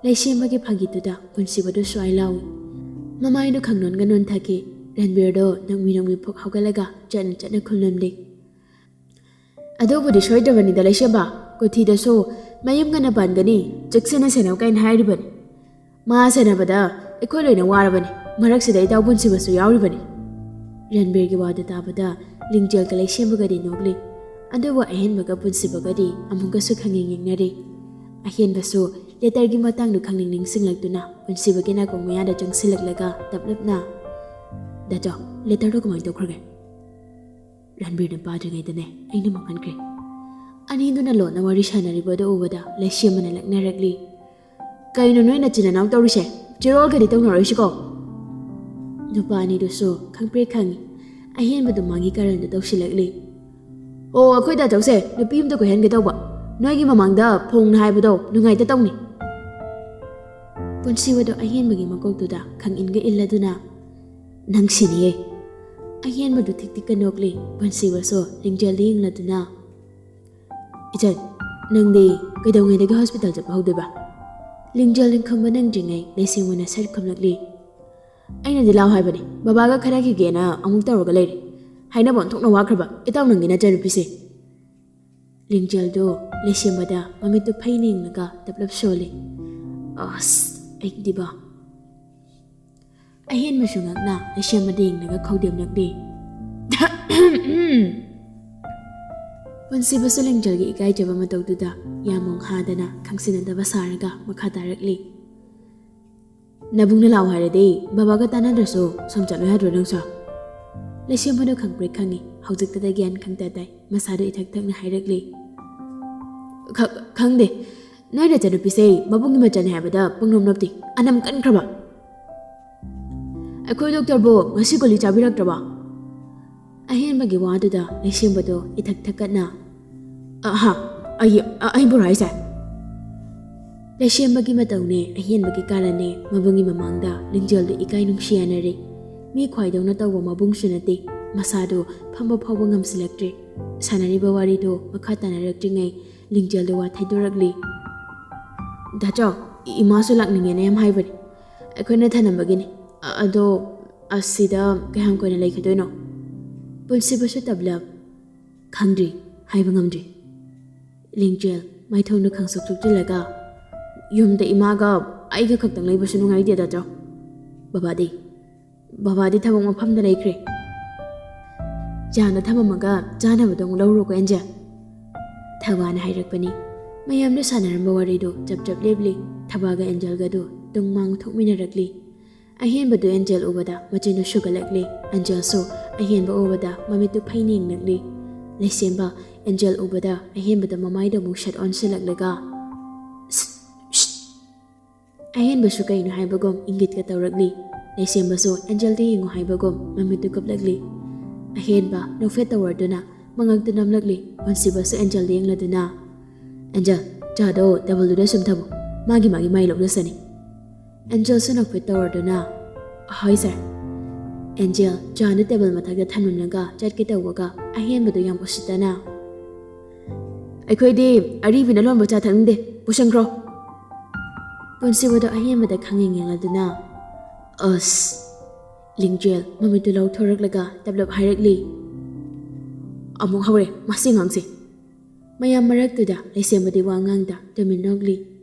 ꯂꯩꯁꯦꯝꯕꯒꯤ ꯐꯥꯒꯤꯗꯨꯗ ꯄꯨꯟꯁꯤꯕꯗꯨ ꯁ꯭ꯋꯥꯏ ꯂꯥꯎꯏ꯫ ꯃꯃꯥꯏꯗꯨ ꯈꯪꯅꯣꯟꯒ ꯅꯣꯟꯊꯈꯤ꯫ ꯔꯟꯕꯤꯔꯗꯣ ꯅꯣꯛꯃꯤ ꯅꯣꯛꯃꯤ ꯐꯨꯛ ꯍꯧꯒꯠꯂꯒ ꯆꯠꯅ ꯆꯠꯅ ꯈꯨꯝꯂꯝꯂꯤ꯫ "ꯑꯗꯨꯕꯨꯗꯤ ꯁꯣꯏꯗ꯭ꯔꯕꯅꯤꯗ ꯂꯩꯁꯦꯝꯕ, ꯀꯨꯊꯤꯗꯁꯨ ꯃꯌꯨꯝ ꯉꯟꯅ ꯄꯥꯟꯒꯅꯤ, ꯆꯦꯛꯁꯤꯟꯅ ꯁꯦꯟꯅꯧ ꯀꯥꯏꯅ ꯍꯥꯏꯔꯤꯕꯅꯤ꯫ ꯃꯥ ꯁꯦꯟꯅꯕꯗ ꯑꯩꯈꯣꯏ ꯂꯣꯏꯅ ꯋꯥꯔꯕꯅꯤ, ꯃꯔꯛꯁꯤꯗ ꯏꯇꯥꯎ ꯄꯨꯟꯁꯤꯕꯁꯨ ꯌꯥꯎꯔꯤꯕꯅꯤ꯫" ꯔꯟꯕꯤꯔꯒꯤ ꯋꯥꯗꯨ ꯇꯥꯕꯗ ꯂꯤꯡꯖꯦꯜꯒ ꯂꯩꯁꯦꯝꯕꯒꯗꯤ ꯅꯣꯛꯂꯤ꯫ ꯑꯗꯨꯕꯨ ꯑꯍꯦꯟꯕꯒ ꯄꯨꯟꯁꯤꯕꯒꯗꯤ ꯑꯃꯨꯛꯀꯁꯨ ꯈꯪꯌꯦꯡ ꯌꯦꯡꯅꯔꯤ꯫ ꯑꯍꯦꯟꯕꯁꯨ ꯂꯦꯇꯔꯒꯤ ꯃꯇꯥꯡꯗꯨ ꯈꯪꯅꯤꯡ ꯅꯤꯡꯁꯤꯡꯂꯛꯇꯨꯅ ꯄꯨꯟꯁꯤꯕꯒꯤ ꯅꯥꯀꯣꯡ ꯃꯌꯥꯗ ꯆꯪꯁꯤꯜꯂꯛꯂꯒ ꯇꯞꯂꯞꯅ, "ꯗꯥꯆꯧ, ꯂꯦꯇꯔꯗꯣ ꯀꯃꯥꯏꯅ ꯇꯧꯈ꯭ꯔꯒꯦ?" "ꯔꯟꯕꯤꯔꯅ ꯄꯥꯗ꯭ꯔꯤꯉꯩꯗꯅꯦ ꯑꯩꯅ ꯃꯥꯡꯍꯟꯈ꯭ꯔꯦ꯫" ꯑꯅꯤꯗꯨꯅ ꯂꯣꯟꯅ ꯋꯥꯔꯤ ꯁꯥꯟꯅꯔꯤꯕꯗꯨ ꯎꯕꯗ ꯂꯩꯁꯦꯝꯕꯅ ꯂꯛꯅꯔꯛꯂꯤ꯫ "ꯀꯩꯅꯣ ꯅꯣꯏ ꯅꯆꯤꯟ ꯅꯅꯥꯎ ꯇꯧꯔꯤꯁꯦ? ꯆꯤꯔꯣꯜꯒꯗꯤ ꯇꯧꯅꯔꯣꯏꯁꯤꯀꯣ?" ꯅꯨꯄꯥ ꯑꯅꯤꯗꯨꯁꯨ ꯈꯪꯄ꯭ꯔꯦꯛ ꯈꯪꯉꯤ꯫ ꯑꯍꯦꯟꯕꯗꯨ ꯃꯥꯒꯤ ꯀꯔꯟꯗꯨ ꯇꯧꯁꯤꯜꯂꯛꯂꯤ꯫ "ꯑꯣ, ꯑꯩꯈꯣꯏ ꯗꯥꯆꯧꯁꯦ ꯅꯨꯄꯤ ꯑꯝꯇ ꯀꯣꯏꯍꯟꯒꯦ ꯇꯧꯕ꯫ ꯅꯣꯏꯒꯤ ꯃꯃꯥꯡꯗ ꯐꯣꯡꯅ ꯍꯥꯏꯕꯗꯣ ꯅꯨꯡꯉꯥꯏꯇ ꯇꯧꯅꯤ꯫" ꯄꯨꯟꯁꯤꯕꯗꯣ ꯑꯍꯦꯟꯕꯒꯤ ꯃꯀꯣꯛꯇꯨꯗ ꯈꯪꯏꯟꯒ ꯏꯜꯂꯗꯨꯅ, "ꯅꯪ ꯁꯤꯅꯤꯌꯦ꯫" ꯑꯍꯦꯟꯕꯗꯨ ꯊꯤꯛ ꯊꯤꯛꯀ ꯅꯣꯛꯂꯤ꯫ ꯄꯨꯟꯁꯤꯕꯁꯨ ꯂꯤꯡꯖꯦꯜꯗ ꯌꯦꯡꯂꯗꯨꯅ, "ꯏꯆꯟ, ꯅꯪꯗꯤ ꯀꯩꯗꯧꯉꯩꯗꯒꯤ ꯍꯣꯁꯄꯤꯇꯥꯜ ꯆꯠꯄ ꯍꯧꯗꯣꯏꯕ?" ꯂꯤꯡꯖꯦꯜ ꯂꯤꯡꯈꯝꯕ ꯅꯪꯗ꯭ꯔꯤꯉꯩ ꯂꯩꯁꯦꯝꯕꯅ ꯁꯠ ꯈꯨꯝꯂꯛꯂꯤ꯫ "ꯑꯩꯅꯗꯤ ꯂꯥꯎ ꯍꯥꯏꯕꯅꯤ, ꯕꯕꯥꯒ ꯈꯟꯅꯈꯤꯒꯦꯅ ꯑꯃꯨꯛ ꯇꯧꯔꯒ ꯂꯩꯔꯦ꯫ ꯍꯥꯏꯅꯕ ꯑꯣꯟꯊꯣꯛꯅ ꯋꯥꯈ꯭ꯔꯕ ꯏꯇꯥꯎ ꯅꯪꯒꯤ ꯅꯆꯟꯅꯨꯄꯤꯁꯦ꯫" ꯂꯤꯡꯖꯦꯜꯗꯣ ꯂꯩꯁꯦꯝꯕꯗ ꯃꯃꯤꯠꯇꯨ ꯐꯩꯅ ꯌꯦꯡꯂꯒ ꯇꯞꯂꯞ ꯁꯣꯜꯂꯤ꯫ "ꯑꯁ, ꯑꯩꯗꯤꯕ꯫" ꯑꯍꯦꯟꯕꯁꯨ ꯉꯛꯅ ꯂꯩꯁꯦꯝꯕꯗ ꯌꯦꯡꯂꯒ ꯈꯧꯗꯦꯝꯂꯛꯂꯤ꯫ ꯄꯨꯟꯁꯤꯕꯁꯨ ꯂꯤꯡꯖꯦꯜꯒꯤ ꯏꯀꯥꯏꯖꯕ ꯃꯇꯧꯗꯨꯗ ꯌꯥꯝꯃꯣꯡ ꯍꯥꯗꯅ ꯈꯪꯁꯤꯟꯅꯗꯕ ꯁꯥꯔꯒ ꯃꯈꯥ ꯇꯥꯔꯛꯂꯤ꯫ "ꯅꯕꯨꯡꯅ ꯂꯥꯛꯑꯣ ꯍꯥꯏꯔꯗꯤ ꯕꯕꯥꯒ ꯇꯥꯟꯅꯗ꯭ꯔꯁꯨ ꯁꯣꯝ ꯆꯠꯂꯣ ꯌꯥꯗ꯭ꯔꯣ ꯅꯪꯁꯨ?" ꯂꯩꯁꯦꯝꯕꯗꯣ ꯈꯪꯄ꯭ꯔꯦꯛ ꯈꯪꯉꯤ꯫ ꯍꯧꯖꯤꯛꯇꯗ ꯒ꯭ꯌꯥꯟ ꯈꯪꯇ ꯇꯥꯏ꯫ ꯃꯁꯥꯗꯣ ꯏꯊꯛ ꯊꯛꯅ ꯍꯥꯏꯔꯛꯂꯤ꯫ "ꯈ-, ꯈꯪꯗꯦ꯫ ꯅꯣꯏ ꯅꯆꯟꯅꯨꯄꯤꯁꯦ ꯃꯕꯨꯡꯒꯤ ꯃꯆꯟꯅꯤ ꯍꯥꯏꯕꯗ ꯄꯪꯅꯣꯞ ꯅꯣꯞꯇꯦ꯫ ꯑꯅꯝ ꯀꯟꯈ꯭ꯔꯕ꯫" "ꯑꯩꯈꯣꯏ ꯗꯣꯛꯇꯔꯕꯨ ꯉꯁꯤ ꯒꯨꯂꯤ ꯆꯥꯕꯤꯔꯛꯇ꯭ꯔꯕ?" ꯑꯍꯦꯟꯕꯒꯤ ꯋꯥꯗꯨꯗ ꯂꯩꯁꯦꯝꯕꯗꯣ ꯏꯊꯛ ꯊꯛꯀꯠꯅ, "ꯑꯍꯥ, ꯑꯩ, ꯑ-, ꯑꯩꯕꯨꯔꯣ ꯍꯥꯏꯁꯦ?" ꯂꯩꯁꯦꯝꯕꯒꯤ ꯃꯇꯧꯅꯦ, ꯑꯍꯦꯟꯕꯒꯤ ꯀꯥꯔꯟꯅꯦ ꯃꯕꯨꯡꯒꯤ ꯃꯃꯥꯡꯗ ꯂꯤꯡꯖꯦꯜꯗꯣ ꯏꯀꯥꯏ ꯅꯨꯡꯁꯤ ꯌꯥꯅꯔꯦ꯫ ꯃꯤ ꯈ꯭ꯋꯥꯏꯗꯧꯅ ꯇꯧꯕ ꯃꯕꯨꯡꯁꯨ ꯅꯠꯇꯦ꯫ ꯃꯁꯥꯗꯣ ꯐꯝꯕ ꯐꯥꯎꯕ ꯉꯝꯁꯤꯜꯂꯛꯇ꯭ꯔꯦ꯫ ꯁꯥꯟꯅꯔꯤꯕ ꯋꯥꯔꯤꯗꯣ ꯃꯈꯥ ꯇꯥꯅꯔꯛꯇ꯭ꯔꯤꯉꯩ ꯂꯤꯡꯖꯦꯜꯗꯣ ꯋꯥ ꯊꯩꯗꯣꯔꯛꯂꯤ꯫ "ꯗꯥꯆꯧ, ꯏ-, ꯏꯃꯥꯁꯨ ꯂꯥꯛꯅꯤꯡꯉꯦꯅ ꯌꯥꯝ ꯍꯥꯏꯕꯅꯦ꯫ ꯑꯩꯈꯣꯏꯅ ꯊꯅꯝꯕꯒꯤꯅꯦ꯫ ꯑ-, ꯑꯗꯣ ꯑꯁꯤꯗ ꯀꯌꯥꯝ ꯀꯨꯏꯅ ꯂꯩꯈꯤꯗꯣꯏꯅꯣ?" ꯄꯨꯟꯁꯤꯕꯁꯨ ꯇꯞꯂꯞ, "ꯈꯪꯗ꯭ꯔꯤ, ꯍꯥꯏꯕ ꯉꯝꯗ꯭ꯔꯤ꯫" ꯂꯤꯡꯖꯦꯜ ꯃꯥꯏꯊꯣꯡꯗ ꯈꯪꯁꯨꯛ ꯁꯨꯛꯆꯤꯜꯂꯒ, "ꯌꯨꯝꯗ ꯏꯃꯥꯒ ꯑꯩꯒ ꯈꯛꯇꯪ ꯂꯩꯕꯁꯨ ꯅꯨꯡꯉꯥꯏꯇꯦ ꯗꯥꯆꯧ꯫ ꯕꯕꯥꯗꯤ?" "ꯕꯕꯥꯗꯤ ꯊꯕꯛ ꯃꯐꯝꯗ ꯂꯩꯈ꯭ꯔꯦ꯫ ꯆꯥꯅ ꯊꯝꯃꯝꯃꯒ ꯆꯥꯅꯕꯗꯣ ꯑꯃꯨꯛ ꯂꯧꯔꯨꯀꯣ, ꯑꯦꯟꯖꯦꯜ꯫" ꯊꯕꯥꯅ ꯍꯥꯏꯔꯛꯄꯅꯤ꯫ ꯃꯌꯥꯝꯅ ꯁꯥꯟꯅꯔꯝꯕ ꯋꯥꯔꯤꯗꯨ ꯆꯞ ꯆꯞ ꯂꯦꯞꯂꯤ꯫ ꯊꯕꯥꯒ ꯑꯦꯟꯖꯦꯜꯒꯗꯨ ꯇꯨꯡ ꯃꯥꯡ ꯊꯣꯛꯃꯤꯟꯅꯔꯛꯂꯤ꯫ ꯑꯍꯦꯟꯕꯗꯨ ꯑꯦꯟꯖꯦꯜ ꯎꯕꯗ ꯃꯆꯤꯟꯗꯨ ꯁꯨꯒꯠꯂꯛꯂꯤ꯫ ꯑꯦꯟꯖꯦꯜꯁꯨ ꯑꯍꯦꯟꯕ ꯎꯕꯗ ꯃꯃꯤꯠꯇꯨ ꯐꯩꯅ ꯌꯦꯡꯂꯛꯂꯤ꯫ ꯂꯩꯁꯦꯝꯕ ꯑꯦꯟꯖꯦꯜ ꯎꯕꯗ ꯑꯍꯦꯟꯕꯗ ꯃꯃꯥꯏꯗ ꯑꯃꯨꯛ ꯁꯠ ꯑꯣꯟꯁꯤꯜꯂꯛꯂꯒ, "ꯁꯤꯠ, ꯁꯤꯠ!" ꯑꯍꯦꯟꯕꯁꯨ ꯀꯩꯅꯣ ꯍꯥꯏꯕꯒꯨꯝ ꯏꯪꯒꯤꯠꯀ ꯇꯧꯔꯛꯂꯤ꯫ ꯂꯩꯁꯦꯝꯕꯁꯨ ꯑꯦꯟꯖꯦꯜꯗ ꯌꯦꯡꯉꯨ ꯍꯥꯏꯕꯒꯨꯝ ꯃꯃꯤꯠꯇꯨ ꯀꯨꯞꯂꯛꯂꯤ꯫ ꯑꯍꯦꯟꯕ ꯅꯣꯛꯐꯦꯠ ꯇꯧꯔꯗꯨꯅ ꯃꯉꯛꯇꯨ ꯅꯝꯂꯛꯂꯤ꯫ ꯄꯨꯟꯁꯤꯕꯁꯨ ꯑꯦꯟꯖꯦꯜꯗ ꯌꯦꯡꯂꯗꯨꯅ, "ꯑꯦꯟꯖꯦꯜ, ꯆꯥꯗꯣ ꯇꯦꯕꯜꯗꯨꯗ ꯁꯨꯝ ꯊꯝꯃꯨ꯫ ꯃꯥꯒꯤ ꯃꯥꯒꯤ ꯃꯥꯏ ꯂꯧꯖꯁꯅꯤ꯫" ꯑꯦꯟꯖꯦꯜꯁꯨ ꯅꯣꯛꯐꯦꯠ ꯇꯧꯔꯗꯨꯅ, "ꯍꯣꯏ ꯁꯥꯔ꯫" ꯑꯦꯟꯖꯦꯜ ꯆꯥꯗꯨ ꯇꯦꯕꯜ ꯃꯊꯛꯇ ꯊꯝꯂꯝꯂꯒ ꯆꯠꯀꯦ ꯇꯧꯕꯒ ꯑꯍꯦꯟꯕꯗꯨ ꯌꯥꯝ ꯎꯁꯤꯠꯇꯅ, "ꯑꯩꯈꯣꯏꯗꯤ ꯑꯔꯤꯕꯤꯅ ꯂꯣꯟꯕ ꯆꯥ ꯊꯛꯅꯤꯡꯗꯦ, ꯄꯨꯁꯟꯈ꯭ꯔꯣ꯫" ꯄꯨꯟꯁꯤꯕꯗꯣ ꯑꯍꯦꯟꯕꯗ ꯈꯪꯌꯦꯡ ꯌꯦꯡꯂꯗꯨꯅ, "ꯑꯁ!" ꯂꯤꯡꯖꯦꯜ ꯃꯃꯤꯠꯇꯨ ꯂꯥꯎꯊꯣꯔꯛꯂꯒ ꯇꯞꯂꯞ ꯍꯥꯏꯔꯛꯂꯤ, "ꯑꯃꯨꯛ ꯍꯧꯔꯦ ꯃꯁꯤ ꯑꯉꯥꯡꯁꯦ!" ꯃꯌꯥꯝ ꯃꯔꯛꯇꯨꯗ ꯂꯩꯁꯦꯝꯕꯗꯤ ꯋꯥ ꯉꯥꯡꯗ ꯇꯨꯃꯤꯟ ꯅꯣꯛꯂꯤ꯫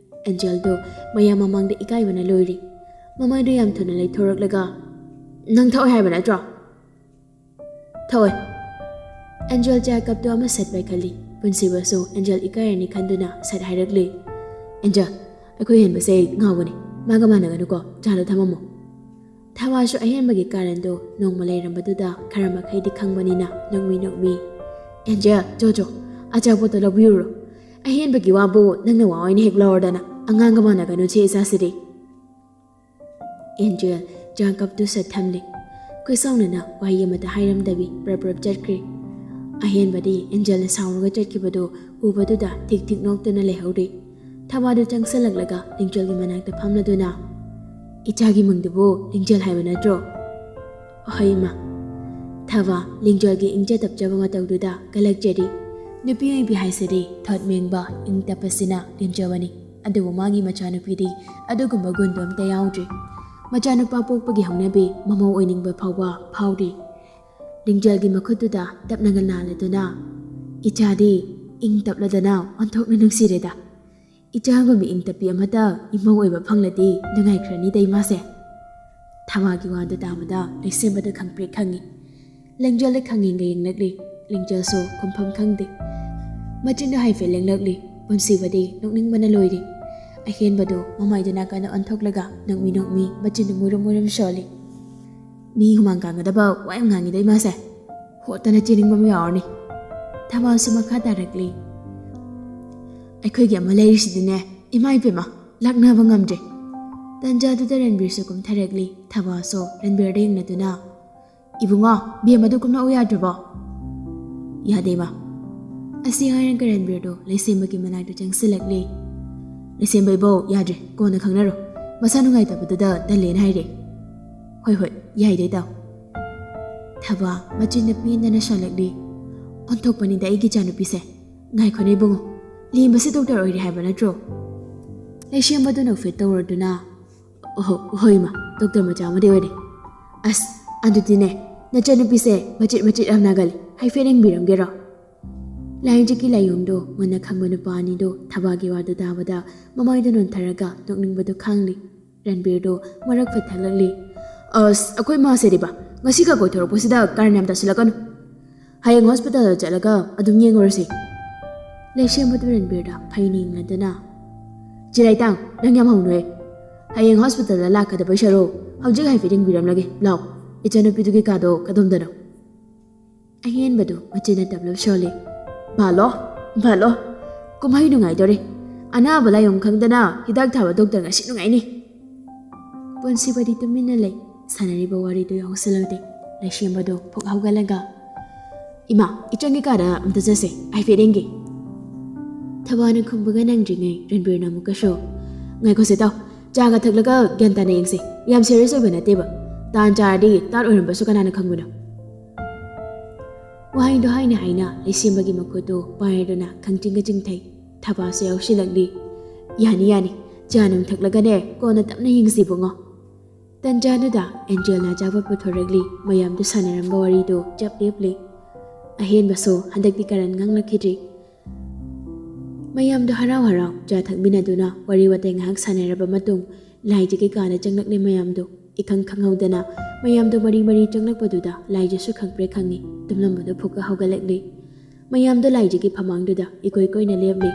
ꯑꯦꯟꯖꯦꯜꯗꯣ ꯃꯌꯥꯝ ꯃꯃꯥꯡꯗ ꯏꯀꯥꯏꯕꯅ ꯂꯣꯏꯔꯤ꯫ ꯃꯃꯥꯏꯗꯣ ꯌꯥꯝ ꯊꯨꯅ ꯂꯩꯊꯣꯔꯛꯂꯒ, "ꯅꯪ ꯊꯛꯑꯣꯏ ꯍꯥꯏꯕ ꯅꯠꯇ꯭ꯔꯣ?" "ꯊꯛꯑꯣꯏ꯫" ꯑꯦꯟꯖꯦꯜ ꯆꯥ ꯀꯞꯇꯨ ꯑꯃ ꯁꯠ ꯄꯥꯏꯈꯠꯂꯤ꯫ ꯄꯨꯟꯁꯤꯕꯁꯨ ꯑꯦꯟꯖꯦꯜ ꯏꯀꯥꯏꯔꯅꯤ ꯈꯟꯗꯨꯅ ꯁꯠ ꯍꯥꯏꯔꯛꯂꯤ, "ꯑꯦꯟꯖꯦꯜ, ꯑꯩꯈꯣꯏ ꯍꯦꯟꯕꯁꯦ ꯉꯥꯎꯒꯅꯤ꯫ ꯃꯥꯒ ꯃꯥꯟꯅꯒꯅꯨꯀꯣ, ꯆꯥꯗꯣ ꯊꯝꯃꯝꯃꯣ꯫" ꯊꯋꯥꯁꯨ ꯑꯍꯦꯟꯕꯒꯤ ꯀꯥꯔꯟꯗꯣ ꯅꯣꯡꯃ ꯂꯩꯔꯝꯕꯗꯨꯗ ꯈꯔ ꯃꯈꯩꯗꯤ ꯈꯪꯕꯅꯤꯅ ꯅꯣꯛꯃꯤ ꯅꯣꯛꯃꯤ, "ꯑꯦꯟꯖꯦꯜ, ꯆꯣ ꯆꯣ, ꯑꯆꯥꯄꯣꯠꯇꯣ ꯂꯧꯕꯤꯔꯨꯔꯣ꯫ ꯑꯍꯦꯟꯕꯒꯤ ꯋꯥꯕꯨ ꯅꯪꯅ ꯋꯥ ꯑꯣꯏꯅ ꯍꯦꯛ ꯂꯧꯔꯗꯅ, ꯑꯉꯥꯡꯒ ꯃꯥꯟꯅꯒꯅꯨ ꯁꯤ ꯏꯆꯥꯁꯤꯗꯤ꯫" ꯑꯦꯟꯖꯦꯜ ꯆꯥ ꯀꯞꯇꯨ ꯁꯠ ꯊꯝꯂꯦ꯫ ꯈꯣꯏꯁꯥꯎꯅꯅ ꯋꯥꯍꯩ ꯑꯃꯇ ꯍꯥꯏꯔꯝꯗꯕꯤ ꯄ꯭ꯔꯞ ꯄ꯭ꯔꯞ ꯆꯠꯈ꯭ꯔꯦ꯫ ꯑꯍꯦꯟꯕꯗꯤ ꯑꯦꯟꯖꯦꯜꯅ ꯁꯥꯎꯔꯒ ꯆꯠꯈꯤꯕꯗꯨ ꯎꯕꯗꯨꯗ ꯊꯤꯛ ꯊꯤꯛ ꯅꯣꯛꯇꯨꯅ ꯂꯩꯍꯧꯔꯦ꯫ ꯊꯕꯥꯗꯨ ꯆꯪꯁꯤꯜꯂꯛꯂꯒ ꯂꯤꯡꯖꯦꯜꯒꯤ ꯃꯅꯥꯛꯇ ꯐꯝꯂꯗꯨꯅ, "ꯏꯆꯥꯒꯤ ꯃꯤꯡꯗꯨꯕꯨ ꯂꯤꯡꯖꯦꯜ ꯍꯥꯏꯕ ꯅꯠꯇ꯭ꯔꯣ?" "ꯍꯣꯏ, ꯏꯃꯥ꯫" ꯊꯕꯥ ꯂꯤꯡꯖꯦꯜꯒꯤ ꯏꯪꯖ ꯇꯞꯆꯕ ꯃꯇꯧꯗꯨꯗ ꯀꯜꯂꯛꯆꯔꯤ꯫ ꯅꯨꯄꯤ ꯑꯣꯏꯕꯤ ꯍꯥꯏꯁꯤꯗꯤ ꯊꯣꯠ ꯃꯦꯡꯕ, ꯏꯪ ꯇꯞꯄꯁꯤꯅ ꯂꯦꯝꯖꯕꯅꯤ꯫ ꯑꯗꯨꯕꯨ ꯃꯥꯒꯤ ꯃꯆꯥꯅꯨꯄꯤꯗꯤ ꯑꯗꯨꯒꯨꯝꯕ ꯒꯨꯟꯗꯣ ꯑꯝꯇ ꯌꯥꯎꯗ꯭ꯔꯤ꯫ ꯃꯆꯥꯅꯨꯄꯥ ꯄꯣꯛꯄꯒꯤ ꯍꯧꯅꯕꯤ ꯃꯃꯧ ꯑꯣꯏꯅꯤꯡꯕ ꯐꯥꯎꯕ ꯐꯥꯎꯔꯤ꯫ ꯂꯤꯡꯖꯦꯜꯒꯤ ꯃꯈꯨꯠꯇꯨꯗ ꯇꯞꯅꯒ ꯅꯥꯜꯂꯗꯨꯅ, "ꯏꯆꯥꯗꯤ ꯏꯪ ꯇꯞꯂꯗꯅ ꯑꯣꯟꯊꯣꯛꯅ ꯅꯨꯡꯁꯤꯔꯦꯗ꯫ ꯏꯆꯥꯒꯨꯝꯕ ꯏꯪ ꯇꯞꯄꯤ ꯑꯃꯇ ꯏꯃꯧ ꯑꯣꯏꯕ ꯐꯪꯂꯗꯤ ꯅꯨꯡꯉꯥꯏꯈ꯭ꯔꯅꯤꯗ ꯏꯃꯥꯁꯦ꯫" ꯊꯕꯥꯒꯤ ꯋꯥꯗꯨ ꯇꯥꯕꯗ ꯂꯩꯁꯦꯝꯕꯗ ꯈꯪꯄ꯭ꯔꯦꯛ ꯈꯪꯉꯤ꯫ ꯂꯤꯡꯖꯦꯜꯗ ꯈꯪꯌꯦꯡꯒ ꯌꯦꯡꯂꯛꯂꯤ꯫ ꯂꯤꯡꯖꯦꯜꯁꯨ ꯈꯨꯝꯐꯝ ꯈꯪꯗꯦ꯫ ꯃꯆꯤꯟꯗꯨ ꯍꯥꯏꯐꯦꯠ ꯂꯦꯡꯂꯛꯂꯤ꯫ ꯄꯨꯟꯁꯤꯕꯗꯤ ꯅꯣꯛꯅꯤꯡꯕꯅ ꯂꯣꯏꯔꯤ꯫ ꯑꯍꯦꯟꯕꯗꯨ ꯃꯃꯥꯏꯗꯨ ꯅꯥꯀꯟꯗ ꯑꯣꯟꯊꯣꯛꯂꯒ ꯅꯣꯛꯃꯤ ꯅꯣꯛꯃꯤ ꯃꯆꯤꯟꯗꯨ ꯃꯨꯔꯨꯝ ꯃꯨꯔꯨꯝ ꯁꯣꯜꯂꯤ꯫ "ꯃꯤ ꯍꯨꯃꯥꯡ ꯀꯥꯡꯒꯗꯕ ꯋꯥ ꯌꯥꯝ ꯉꯥꯡꯉꯤꯗ ꯏꯃꯥꯁꯦ꯫ ꯍꯣꯠꯇꯅ ꯆꯦꯟꯅꯤꯡꯕ ꯑꯃ ꯌꯥꯎꯔꯅꯤ꯫" ꯊꯕꯥꯁꯨ ꯃꯈꯥ ꯇꯥꯔꯛꯂꯤ꯫ "ꯑꯩꯈꯣꯏꯒꯤ ꯑꯃ ꯂꯩꯔꯤꯁꯤꯗꯤꯅꯦ, ꯏꯃꯥ ꯏꯕꯦꯝꯃ, ꯂꯥꯛꯅꯕ ꯉꯝꯗ꯭ꯔꯦ꯫" ꯇꯟꯖꯥꯗꯨꯗ ꯔꯟꯕꯤꯔꯁꯨ ꯀꯨꯝꯊꯔꯛꯂꯤ꯫ ꯊꯕꯥꯁꯨ ꯔꯟꯕꯤꯔꯗ ꯌꯦꯡꯂꯗꯨꯅ, "ꯏꯕꯨꯡꯉꯣ, ꯕꯦꯝ ꯑꯗꯨ ꯀꯨꯝꯂꯛꯎ ꯌꯥꯗ꯭ꯔꯕꯣ?" "ꯌꯥꯗꯦ, ꯏꯃꯥ꯫" ꯑꯁꯤ ꯍꯥꯏꯔꯒ ꯔꯟꯕꯤꯔꯗꯣ ꯂꯩꯁꯦꯝꯕꯒꯤ ꯃꯅꯥꯛꯇ ꯆꯪꯁꯤꯜꯂꯛꯂꯦ꯫ "ꯂꯩꯁꯦꯝꯕ ꯏꯕꯣ, ꯌꯥꯗ꯭ꯔꯦ, ꯀꯣꯟꯅ ꯈꯪꯅꯔꯣ꯫ ꯃꯁꯥ ꯅꯨꯡꯉꯥꯏꯇꯕꯗꯨꯗ ꯇꯜꯂꯦꯅ ꯍꯥꯏꯔꯦ꯫" "ꯍꯣꯏ, ꯍꯣꯏ, ꯌꯥꯏꯗ, ꯏꯇꯥꯎ꯫" ꯊꯕꯥ ꯃꯆꯤꯟꯗ ꯄꯦꯟꯗꯅ ꯁꯥꯜꯂꯛꯂꯦ꯫ "ꯑꯣꯟꯊꯣꯛꯄꯅꯤꯗ ꯑꯩꯒꯤ ꯏꯆꯥꯅꯨꯄꯤꯁꯦ꯫ ꯉꯥꯏꯈꯣꯅꯦ ꯏꯕꯨꯡꯉꯣ, ꯂꯦꯝꯕꯁꯦ ꯗꯣꯛꯇꯔ ꯑꯣꯏꯔꯦ ꯍꯥꯏꯕ ꯅꯠꯇ꯭ꯔꯣ?" ꯂꯩꯁꯦꯝꯕꯗꯨ ꯅꯣꯛꯐꯦꯠ ꯇꯧꯔꯗꯨꯅ, "ꯑꯣꯍꯣ, ꯍꯣꯏ ꯏꯃꯥ, ꯗꯣꯛꯇꯔ ꯃꯆꯥ ꯑꯃꯗꯤ ꯑꯣꯏꯔꯦ꯫ ꯑꯁ, ꯑꯗꯨꯗꯤꯅꯦ, ꯅꯆꯟꯅꯨꯄꯤꯁꯦ ꯃꯆꯤꯠ ꯃꯆꯤꯠ ꯌꯥꯝ ꯅꯥꯒꯜꯂꯤ, ꯍꯥꯏꯐꯦꯠ ꯌꯦꯡꯕꯤꯔꯝꯒꯦꯔꯣ?" ꯂꯥꯏꯌꯦꯡꯖꯤꯠꯀꯤ ꯂꯥꯏꯑꯣꯡꯗꯣ ꯃꯨꯟꯅ ꯈꯪꯕ ꯅꯨꯄꯥ ꯑꯅꯤꯗꯣ ꯊꯕꯥꯒꯤ ꯋꯥꯗꯨ ꯇꯥꯕꯗ ꯃꯃꯥꯏꯗꯨ ꯅꯣꯟꯊꯔꯒ ꯅꯣꯛꯅꯤꯡꯕꯗꯨ ꯈꯥꯡꯂꯤ꯫ ꯔꯟꯕꯤꯔꯗꯨ ꯃꯔꯛ ꯐꯠꯊꯛꯂꯛꯂꯤ꯫ "ꯑꯁ, ꯑꯩꯈꯣꯏ ꯃꯥꯁꯦꯗꯤꯕ, ꯉꯁꯤꯒ ꯀꯣꯏꯊꯣꯔꯛꯄꯁꯤꯗ ꯀꯔꯟ ꯌꯥꯝ ꯇꯥꯁꯤꯜꯂꯛꯀꯅꯨ꯫ ꯍꯌꯦꯡ ꯍꯣꯁꯄꯤꯇꯥꯜꯗ ꯆꯠꯂꯒ ꯑꯗꯨꯝ ꯌꯦꯡꯉꯨꯔꯁꯤ꯫" ꯂꯩꯁꯦꯝꯕꯗꯨ ꯔꯟꯕꯤꯔꯗ ꯐꯩꯅ ꯌꯦꯡꯂꯗꯨꯅ, "ꯆꯤꯔꯥꯏꯇꯥꯡ, ꯅꯪ ꯌꯥꯝ ꯍꯧꯅꯨꯍꯦ꯫ ꯍꯌꯦꯡ ꯍꯣꯁꯄꯤꯇꯥꯜꯗ ꯂꯥꯛꯀꯗꯕꯩ ꯁꯔꯨꯛ ꯍꯧꯖꯤꯛ ꯍꯥꯏꯐꯦꯠ ꯌꯦꯡꯕꯤꯔꯝꯂꯒꯦ꯫ ꯂꯥꯎ, ꯏꯆꯟꯅꯨꯄꯤꯗꯨꯒꯤ ꯀꯥꯗꯣ ꯀꯗꯣꯝꯗꯅꯣ?" ꯑꯍꯦꯟꯕꯗꯨ ꯃꯆꯤꯟꯅ ꯇꯞꯂꯞ ꯁꯣꯜꯂꯤ꯫ "ꯚꯥꯂꯣ, ꯚꯥꯂꯣ, ꯀꯨꯝꯍꯩ ꯅꯨꯡꯉꯥꯏꯗꯣꯔꯦ꯫ ꯑꯅꯥꯕ ꯂꯥꯏꯑꯣꯡ ꯈꯪꯗꯅ ꯍꯤꯗꯥꯛ ꯊꯥꯕ ꯗꯣꯛꯇꯔ ꯉꯁꯤ ꯅꯨꯡꯉꯥꯏꯅꯤ꯫" ꯄꯨꯟꯁꯤꯕꯗꯤ ꯇꯨꯃꯤꯟꯅ ꯂꯩ꯫ ꯁꯥꯟꯅꯔꯤꯕ ꯋꯥꯔꯤꯗꯨ ꯌꯥꯎꯁꯤꯜꯂꯛꯇꯦ꯫ ꯂꯩꯁꯦꯝꯕꯗꯣ ꯐꯨꯛ ꯍꯧꯒꯠꯂꯒ, "ꯏꯃꯥ, ꯏꯆꯟꯒꯤ ꯀꯥꯗ ꯑꯝꯇ ꯆꯠꯁꯦ, ꯍꯥꯏꯐꯦꯠ ꯌꯦꯡꯒꯦ"꯫ ꯊꯕꯥꯅ ꯈꯨꯝꯕꯒ ꯅꯪꯗ꯭ꯔꯤꯉꯩ ꯔꯟꯕꯤꯔꯅ ꯑꯃꯨꯛꯀꯁꯨ, "ꯉꯥꯏꯈꯣꯁꯦ ꯇꯥꯎ, ꯆꯥꯒ ꯊꯛꯂꯒ ꯒ꯭ꯌꯥꯟ ꯇꯥꯅ ꯌꯦꯡꯁꯦ, ꯌꯥꯝ ꯁꯦꯔꯤꯌꯁ ꯑꯣꯏꯕ ꯅꯠꯇꯦꯕ, ꯇꯥꯟ ꯆꯥꯔꯗꯤ ꯇꯥꯠ ꯑꯣꯏꯔꯝꯕꯁꯨ ꯀꯅꯥꯅ ꯈꯪꯕꯅꯣ"꯫ ꯋꯥꯍꯩꯗꯣ ꯍꯥꯏꯅ ꯍꯥꯏꯅ ꯂꯩꯁꯦꯝꯕꯒꯤ ꯃꯈꯨꯠꯇꯨ ꯄꯥꯏꯔꯗꯨꯅ ꯈꯪꯆꯤꯡꯒ ꯆꯤꯡꯊꯩ꯫ ꯊꯕꯥꯁꯨ ꯌꯥꯎꯁꯤꯜꯂꯛꯂꯤ꯫ "ꯌꯥꯅꯤ ꯌꯥꯅꯤ, ꯆꯥ ꯅꯨꯡ ꯊꯛꯂꯒꯅꯦ ꯀꯣꯟꯅ ꯇꯞꯅ ꯌꯦꯡꯁꯤ ꯏꯕꯨꯡꯉꯣ"꯫ ꯇꯟꯖꯥꯗꯨꯗ ꯑꯦꯟꯖꯦꯜꯅ ꯑꯆꯥꯄꯣꯠ ꯄꯨꯊꯣꯔꯛꯂꯤ꯫ ꯃꯌꯥꯝꯗꯨ ꯁꯥꯟꯅꯔꯝꯕ ꯋꯥꯔꯤꯗꯨ ꯆꯞ ꯂꯦꯞꯂꯤ꯫ ꯑꯍꯦꯟꯕꯁꯨ ꯍꯟꯗꯛꯇꯤ ꯀꯔꯟ ꯉꯥꯡꯂꯛꯈꯤꯗ꯭ꯔꯤ꯫ ꯃꯌꯥꯝꯗꯨ ꯍꯔꯥꯎ ꯍꯔꯥꯎ ꯆꯥ ꯊꯛꯃꯤꯟꯅꯗꯨꯅ ꯋꯥꯔꯤ ꯋꯥꯇꯥꯏ ꯉꯥꯏꯍꯥꯛ ꯁꯥꯟꯅꯔꯕ ꯃꯇꯨꯡ ꯂꯥꯏꯖꯒꯤ ꯀꯥꯗ ꯆꯪꯂꯛꯂꯦ ꯃꯌꯥꯝꯗꯨ꯫ ꯏꯈꯪ ꯈꯪꯍꯧꯗꯅ ꯃꯌꯥꯝꯗꯣ ꯃꯔꯤ ꯃꯔꯤ ꯆꯪꯂꯛꯄꯗꯨꯗ ꯂꯥꯏꯖꯁꯨ ꯈꯪꯄ꯭ꯔꯦꯛ ꯈꯪꯉꯤ꯫ ꯇꯨꯝꯂꯝꯕꯗꯣ ꯐꯨꯛꯀ ꯍꯧꯒꯠꯂꯛꯂꯤ꯫ ꯃꯌꯥꯝꯗꯣ ꯂꯥꯏꯖꯒꯤ ꯐꯃꯥꯡꯗꯨꯗ ꯏꯀꯣꯏ ꯀꯣꯏꯅ ꯂꯦꯞꯂꯤ꯫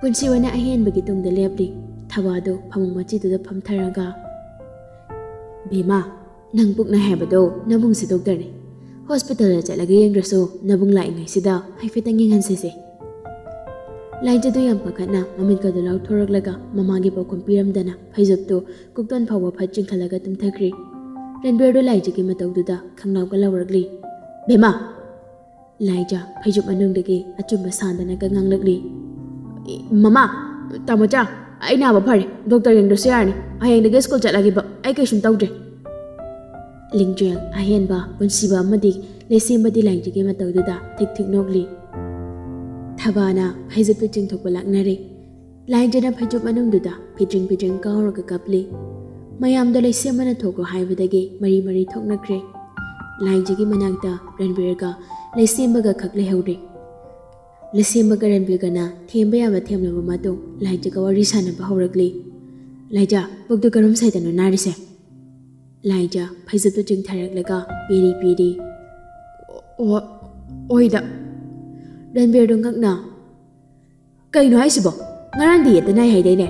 ꯄꯨꯟꯁꯤꯕꯅ ꯑꯍꯦꯟꯕꯒꯤ ꯇꯨꯡꯗ ꯂꯦꯞꯂꯤ꯫ ꯊꯕꯥꯗꯣ ꯐꯃꯨꯡ ꯃꯆꯤꯗꯨꯗ ꯐꯝꯊꯔꯒ, "ꯕꯦꯝꯃ, ꯅꯪ ꯄꯨꯛ ꯅꯥꯏ ꯍꯥꯏꯕꯗꯣ ꯅꯕꯨꯡꯁꯦ ꯗꯣꯛꯇꯔꯅꯤ꯫ ꯍꯣꯁꯄꯤꯇꯥꯜꯗ ꯆꯠꯂꯒ ꯌꯦꯡꯗ꯭ꯔꯁꯨ ꯅꯕꯨꯡ ꯂꯥꯛꯏꯉꯩꯁꯤꯗ ꯍꯥꯏꯐꯦꯠꯇꯪ ꯌꯦꯡꯍꯟꯁꯤꯁꯦ"꯫ ꯂꯥꯏꯖꯗꯣ ꯌꯥꯝ ꯄꯥꯈꯠꯅ ꯃꯃꯤꯠꯀꯗꯨ ꯂꯥꯎꯊꯣꯔꯛꯂꯒ ꯃꯃꯥꯒꯤ ꯄꯥꯎꯈꯨꯝ ꯄꯤꯔꯝꯗꯅ ꯐꯩꯖꯨꯞꯇꯨ ꯀꯣꯛꯇꯣꯟ ꯐꯥꯎꯕ ꯐꯠ ꯆꯤꯡꯈꯠꯂꯒ ꯇꯨꯝꯊꯈ꯭ꯔꯤ꯫ ꯔꯟꯕꯤꯔꯗꯨ ꯂꯥꯏꯖꯒꯤ ꯃꯇꯧꯗꯨꯗ ꯈꯪꯂꯥꯎꯒ ꯂꯥꯎꯔꯛꯂꯤ꯫ "ꯕꯦꯝꯃ!" ꯂꯥꯏꯖ ꯐꯩꯖꯨꯞ ꯃꯅꯨꯡꯗꯒꯤ ꯑꯆꯨꯝꯕ ꯁꯥꯟꯗꯅꯒ ꯉꯥꯡꯂꯛꯂꯤ꯫ "ꯏ, ꯃꯃꯥ, ꯇꯥꯃꯣꯆꯥ, ꯑꯩ ꯅꯥꯕ ꯐꯔꯦ, ꯗꯣꯛꯇꯔ ꯌꯦꯡꯗ꯭ꯔꯁꯨ ꯌꯥꯔꯅꯤ, ꯍꯌꯦꯡꯗꯒꯤ ꯁ꯭ꯀꯨꯜ ꯆꯠꯂꯒꯦꯕ, ꯑꯩ ꯀꯩꯁꯨꯝ ꯇꯧꯗ꯭ꯔꯦ"꯫ ꯂꯤꯡꯖꯦꯜ ꯑꯍꯦꯟꯕ ꯄꯨꯟꯁꯤꯕ ꯑꯃꯗꯤ ꯂꯩꯁꯦꯝꯕꯗꯤ ꯂꯥꯏꯖꯒꯤ ꯃꯇꯧꯗꯨꯗ ꯊꯤꯛ ꯊꯤꯛ ꯅꯣꯛꯂꯤ꯫ ꯊꯕꯥꯅ ꯐꯩꯖꯨꯞꯇꯨ ꯆꯤꯡꯊꯣꯛꯄ ꯂꯥꯛꯅꯔꯦ꯫ ꯂꯥꯏꯖꯅ ꯐꯩꯖꯨꯞ ꯃꯅꯨꯡꯗꯨꯗ ꯐꯤꯗ꯭ꯔꯤꯡ ꯐꯤꯗ꯭ꯔꯤꯡ ꯀꯥꯎꯔꯒ ꯀꯞꯂꯤ꯫ ꯃꯌꯥꯝꯗꯣ ꯂꯩꯁꯦꯝꯕꯅ ꯊꯣꯛꯈ꯭ꯔꯣ ꯍꯥꯏꯕꯗꯒꯤ ꯃꯔꯤ ꯃꯔꯤ ꯊꯣꯛꯅꯈ꯭ꯔꯦ꯫ ꯂꯥꯏꯖꯒꯤ ꯃꯅꯥꯛꯇ ꯔꯟꯕꯤꯔꯒ ꯂꯩꯁꯦꯝꯕꯒ ꯈꯛ ꯂꯩꯍꯧꯔꯦ꯫ ꯂꯩꯁꯦꯝꯕꯒ ꯔꯟꯕꯤꯔꯒꯅ ꯊꯦꯝꯕ ꯌꯥꯕ ꯊꯦꯝꯂꯕ ꯃꯇꯨꯡ ꯂꯥꯏꯖꯒ ꯋꯥꯔꯤ ꯁꯥꯟꯅꯕ ꯍꯧꯔꯛꯂꯤ꯫ "ꯂꯥꯏꯖ, ꯄꯨꯛꯇꯨ ꯀꯔꯝ ꯁꯥꯏꯗꯅꯣ ꯅꯥꯔꯤꯁꯦ?" ꯂꯥꯏꯖ ꯐꯩꯖꯨꯞꯇꯨ ꯆꯤꯡꯊꯔꯛꯂꯒ ꯄꯦꯔꯤ ꯄꯦꯔꯤ꯫ "ꯑꯣ-, ꯑꯣꯏꯗ"꯫ ꯔꯟꯕꯤꯔꯗꯨ ꯉꯛꯅ, "ꯀꯩꯅꯣ ꯍꯥꯏꯁꯤꯕꯣ? ꯉꯔꯥꯡꯗꯤ ꯌꯦꯠꯇ ꯅꯥꯏ ꯍꯥꯏꯗꯥꯏꯅꯦ?"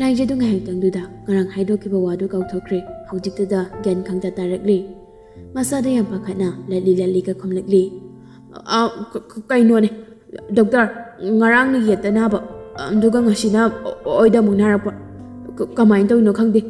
ꯂꯥꯏꯖꯗꯨ ꯉꯥꯏꯍꯥꯛꯇꯪꯗꯨꯗ ꯉꯔꯥꯡ ꯍꯥꯏꯗꯣꯛꯈꯤꯕ ꯋꯥꯗꯨ ꯀꯥꯎꯊꯣꯛꯈ꯭ꯔꯦ꯫ ꯍꯧꯖꯤꯛꯇꯨꯗ ꯒ꯭ꯌꯥꯟ ꯈꯪꯇ ꯇꯥꯔꯛꯂꯤ꯫ ꯃꯁꯥꯗ ꯌꯥꯝ ꯄꯥꯈꯠꯅ ꯂꯠꯂꯤ ꯂꯠꯂꯤꯒ ꯈꯨꯝꯂꯛꯂꯤ꯫ "ꯑ, ꯀ-, ꯀ-, ꯀꯩꯅꯣꯅꯦ, ꯗꯣꯛꯇꯔ, ꯉꯔꯥꯡꯅ ꯌꯦꯠꯇ ꯅꯥꯕ, ꯑꯗꯨꯒ ꯉꯁꯤꯅ ꯑꯣꯏꯗ ꯑꯃꯨꯛ ꯅꯥꯔꯛꯄ꯫ ꯀ-, ꯀꯃꯥꯏꯅ ꯇꯧꯔꯤꯅꯣ ꯈꯪꯗꯦ꯫